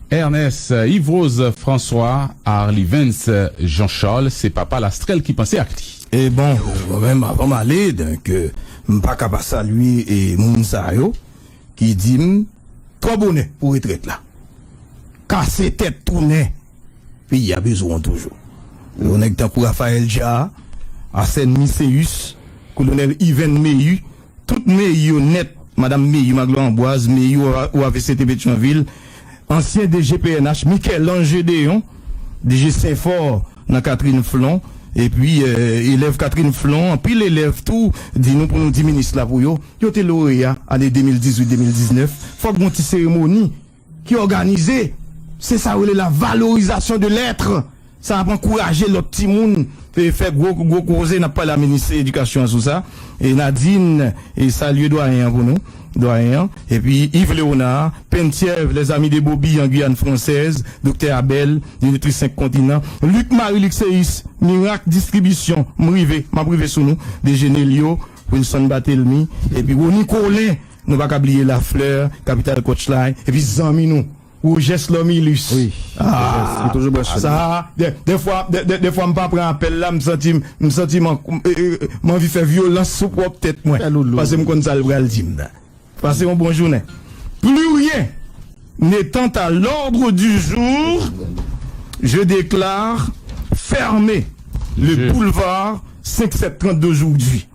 Ernest, Yves Rose François, Arly Vens, Jean Charles, se papa Lastrel ki panse ak li. E bon, mwen menm, avan m ale, donk, euh, m pa ka pa salye, e, moun sa yo ki di m twò bonè pou retrèt la. Kase tèt tounen, peyi a bezwen w toujou. Yon nèg tankou Raphaël Dja, Arsène Micéus, Kolonèl Yven Meyu, tout Meyu yo nèt, Madanm Meyu, Magloire Ambroise Meyu, O A V C T Petyonvil, ansyen D G P N H, Michel-Ange Gédéon, D G Senfò nan Catherine Flon, epi, euh, elèv Catherine Flon, anpil elèv tou, di nou pou nou di minis la pou yo, yo te loreya ane de mil dizuit de mil diznèf. Fòk gon ti seremoni ki òganize. Se sa yo rele la valorisation de l'être. Sa ap ankouraje lòt timoun e fè gwo, gwo koze. N ap pale a minis edikasyon an sou sa. E Nadine, e salye dwayen an pou nou. Dwayen an. Epi Yves Léonard, Penthièvre, Les Amis de Bobby en Guyane Française, Doktè Abel, Dimitri Senk Kontinan, Luc Marie Luxeus, Mirak Distribisyon, m rive, m ap rive sou nou, Dejenelio, Wilson Batelmy, epi Rony Colin, nou pa ka bliye Lafleur, Capital Coach Line, epi zanmi nou, Roges Lomilus. Wi. Ah, Roges, li toujou branche. Sa, de, de fwa, de, de, de fwa m pa pran apèl la, m santi m, m santi m an, m, eh, eh, m anvi fè vyolans sou pwòp tèt mwen. Fè loulou. Paske m konn sa l pral di m nan. Pase yon bon jounen. Plus rien n'étant à l'ordre du jour, je déclare fermé le boulevard cinq sept trente d'aujourd'hui.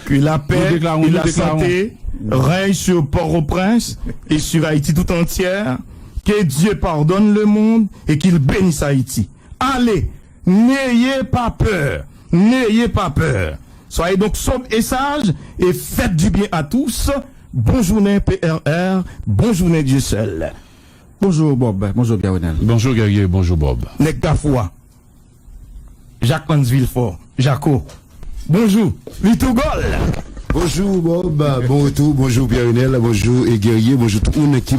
Que la paix et la santé règnent sur Port-au-Prince et sur Haïti tout entière. Que Dieu pardonne le monde et qu'il bénisse Haïti. Allez, n'ayez pas peur, n'ayez pas peur. Soyez donc sobres et sages et faites du bien à tous. Bonjounen P R R, bonjounen Dieu seul. Bonjou Bob, bonjou Pierre Renel. Bonjou Guerrier, bonjou Bob. Nèg Kafou a. Jacques Hans Villefort, Jaco. Bonjou, Vitougol. Bonjou Bob, bon retou, bonjou Pierre Renel, bonjou e Guerrier, bonjou tout moun ki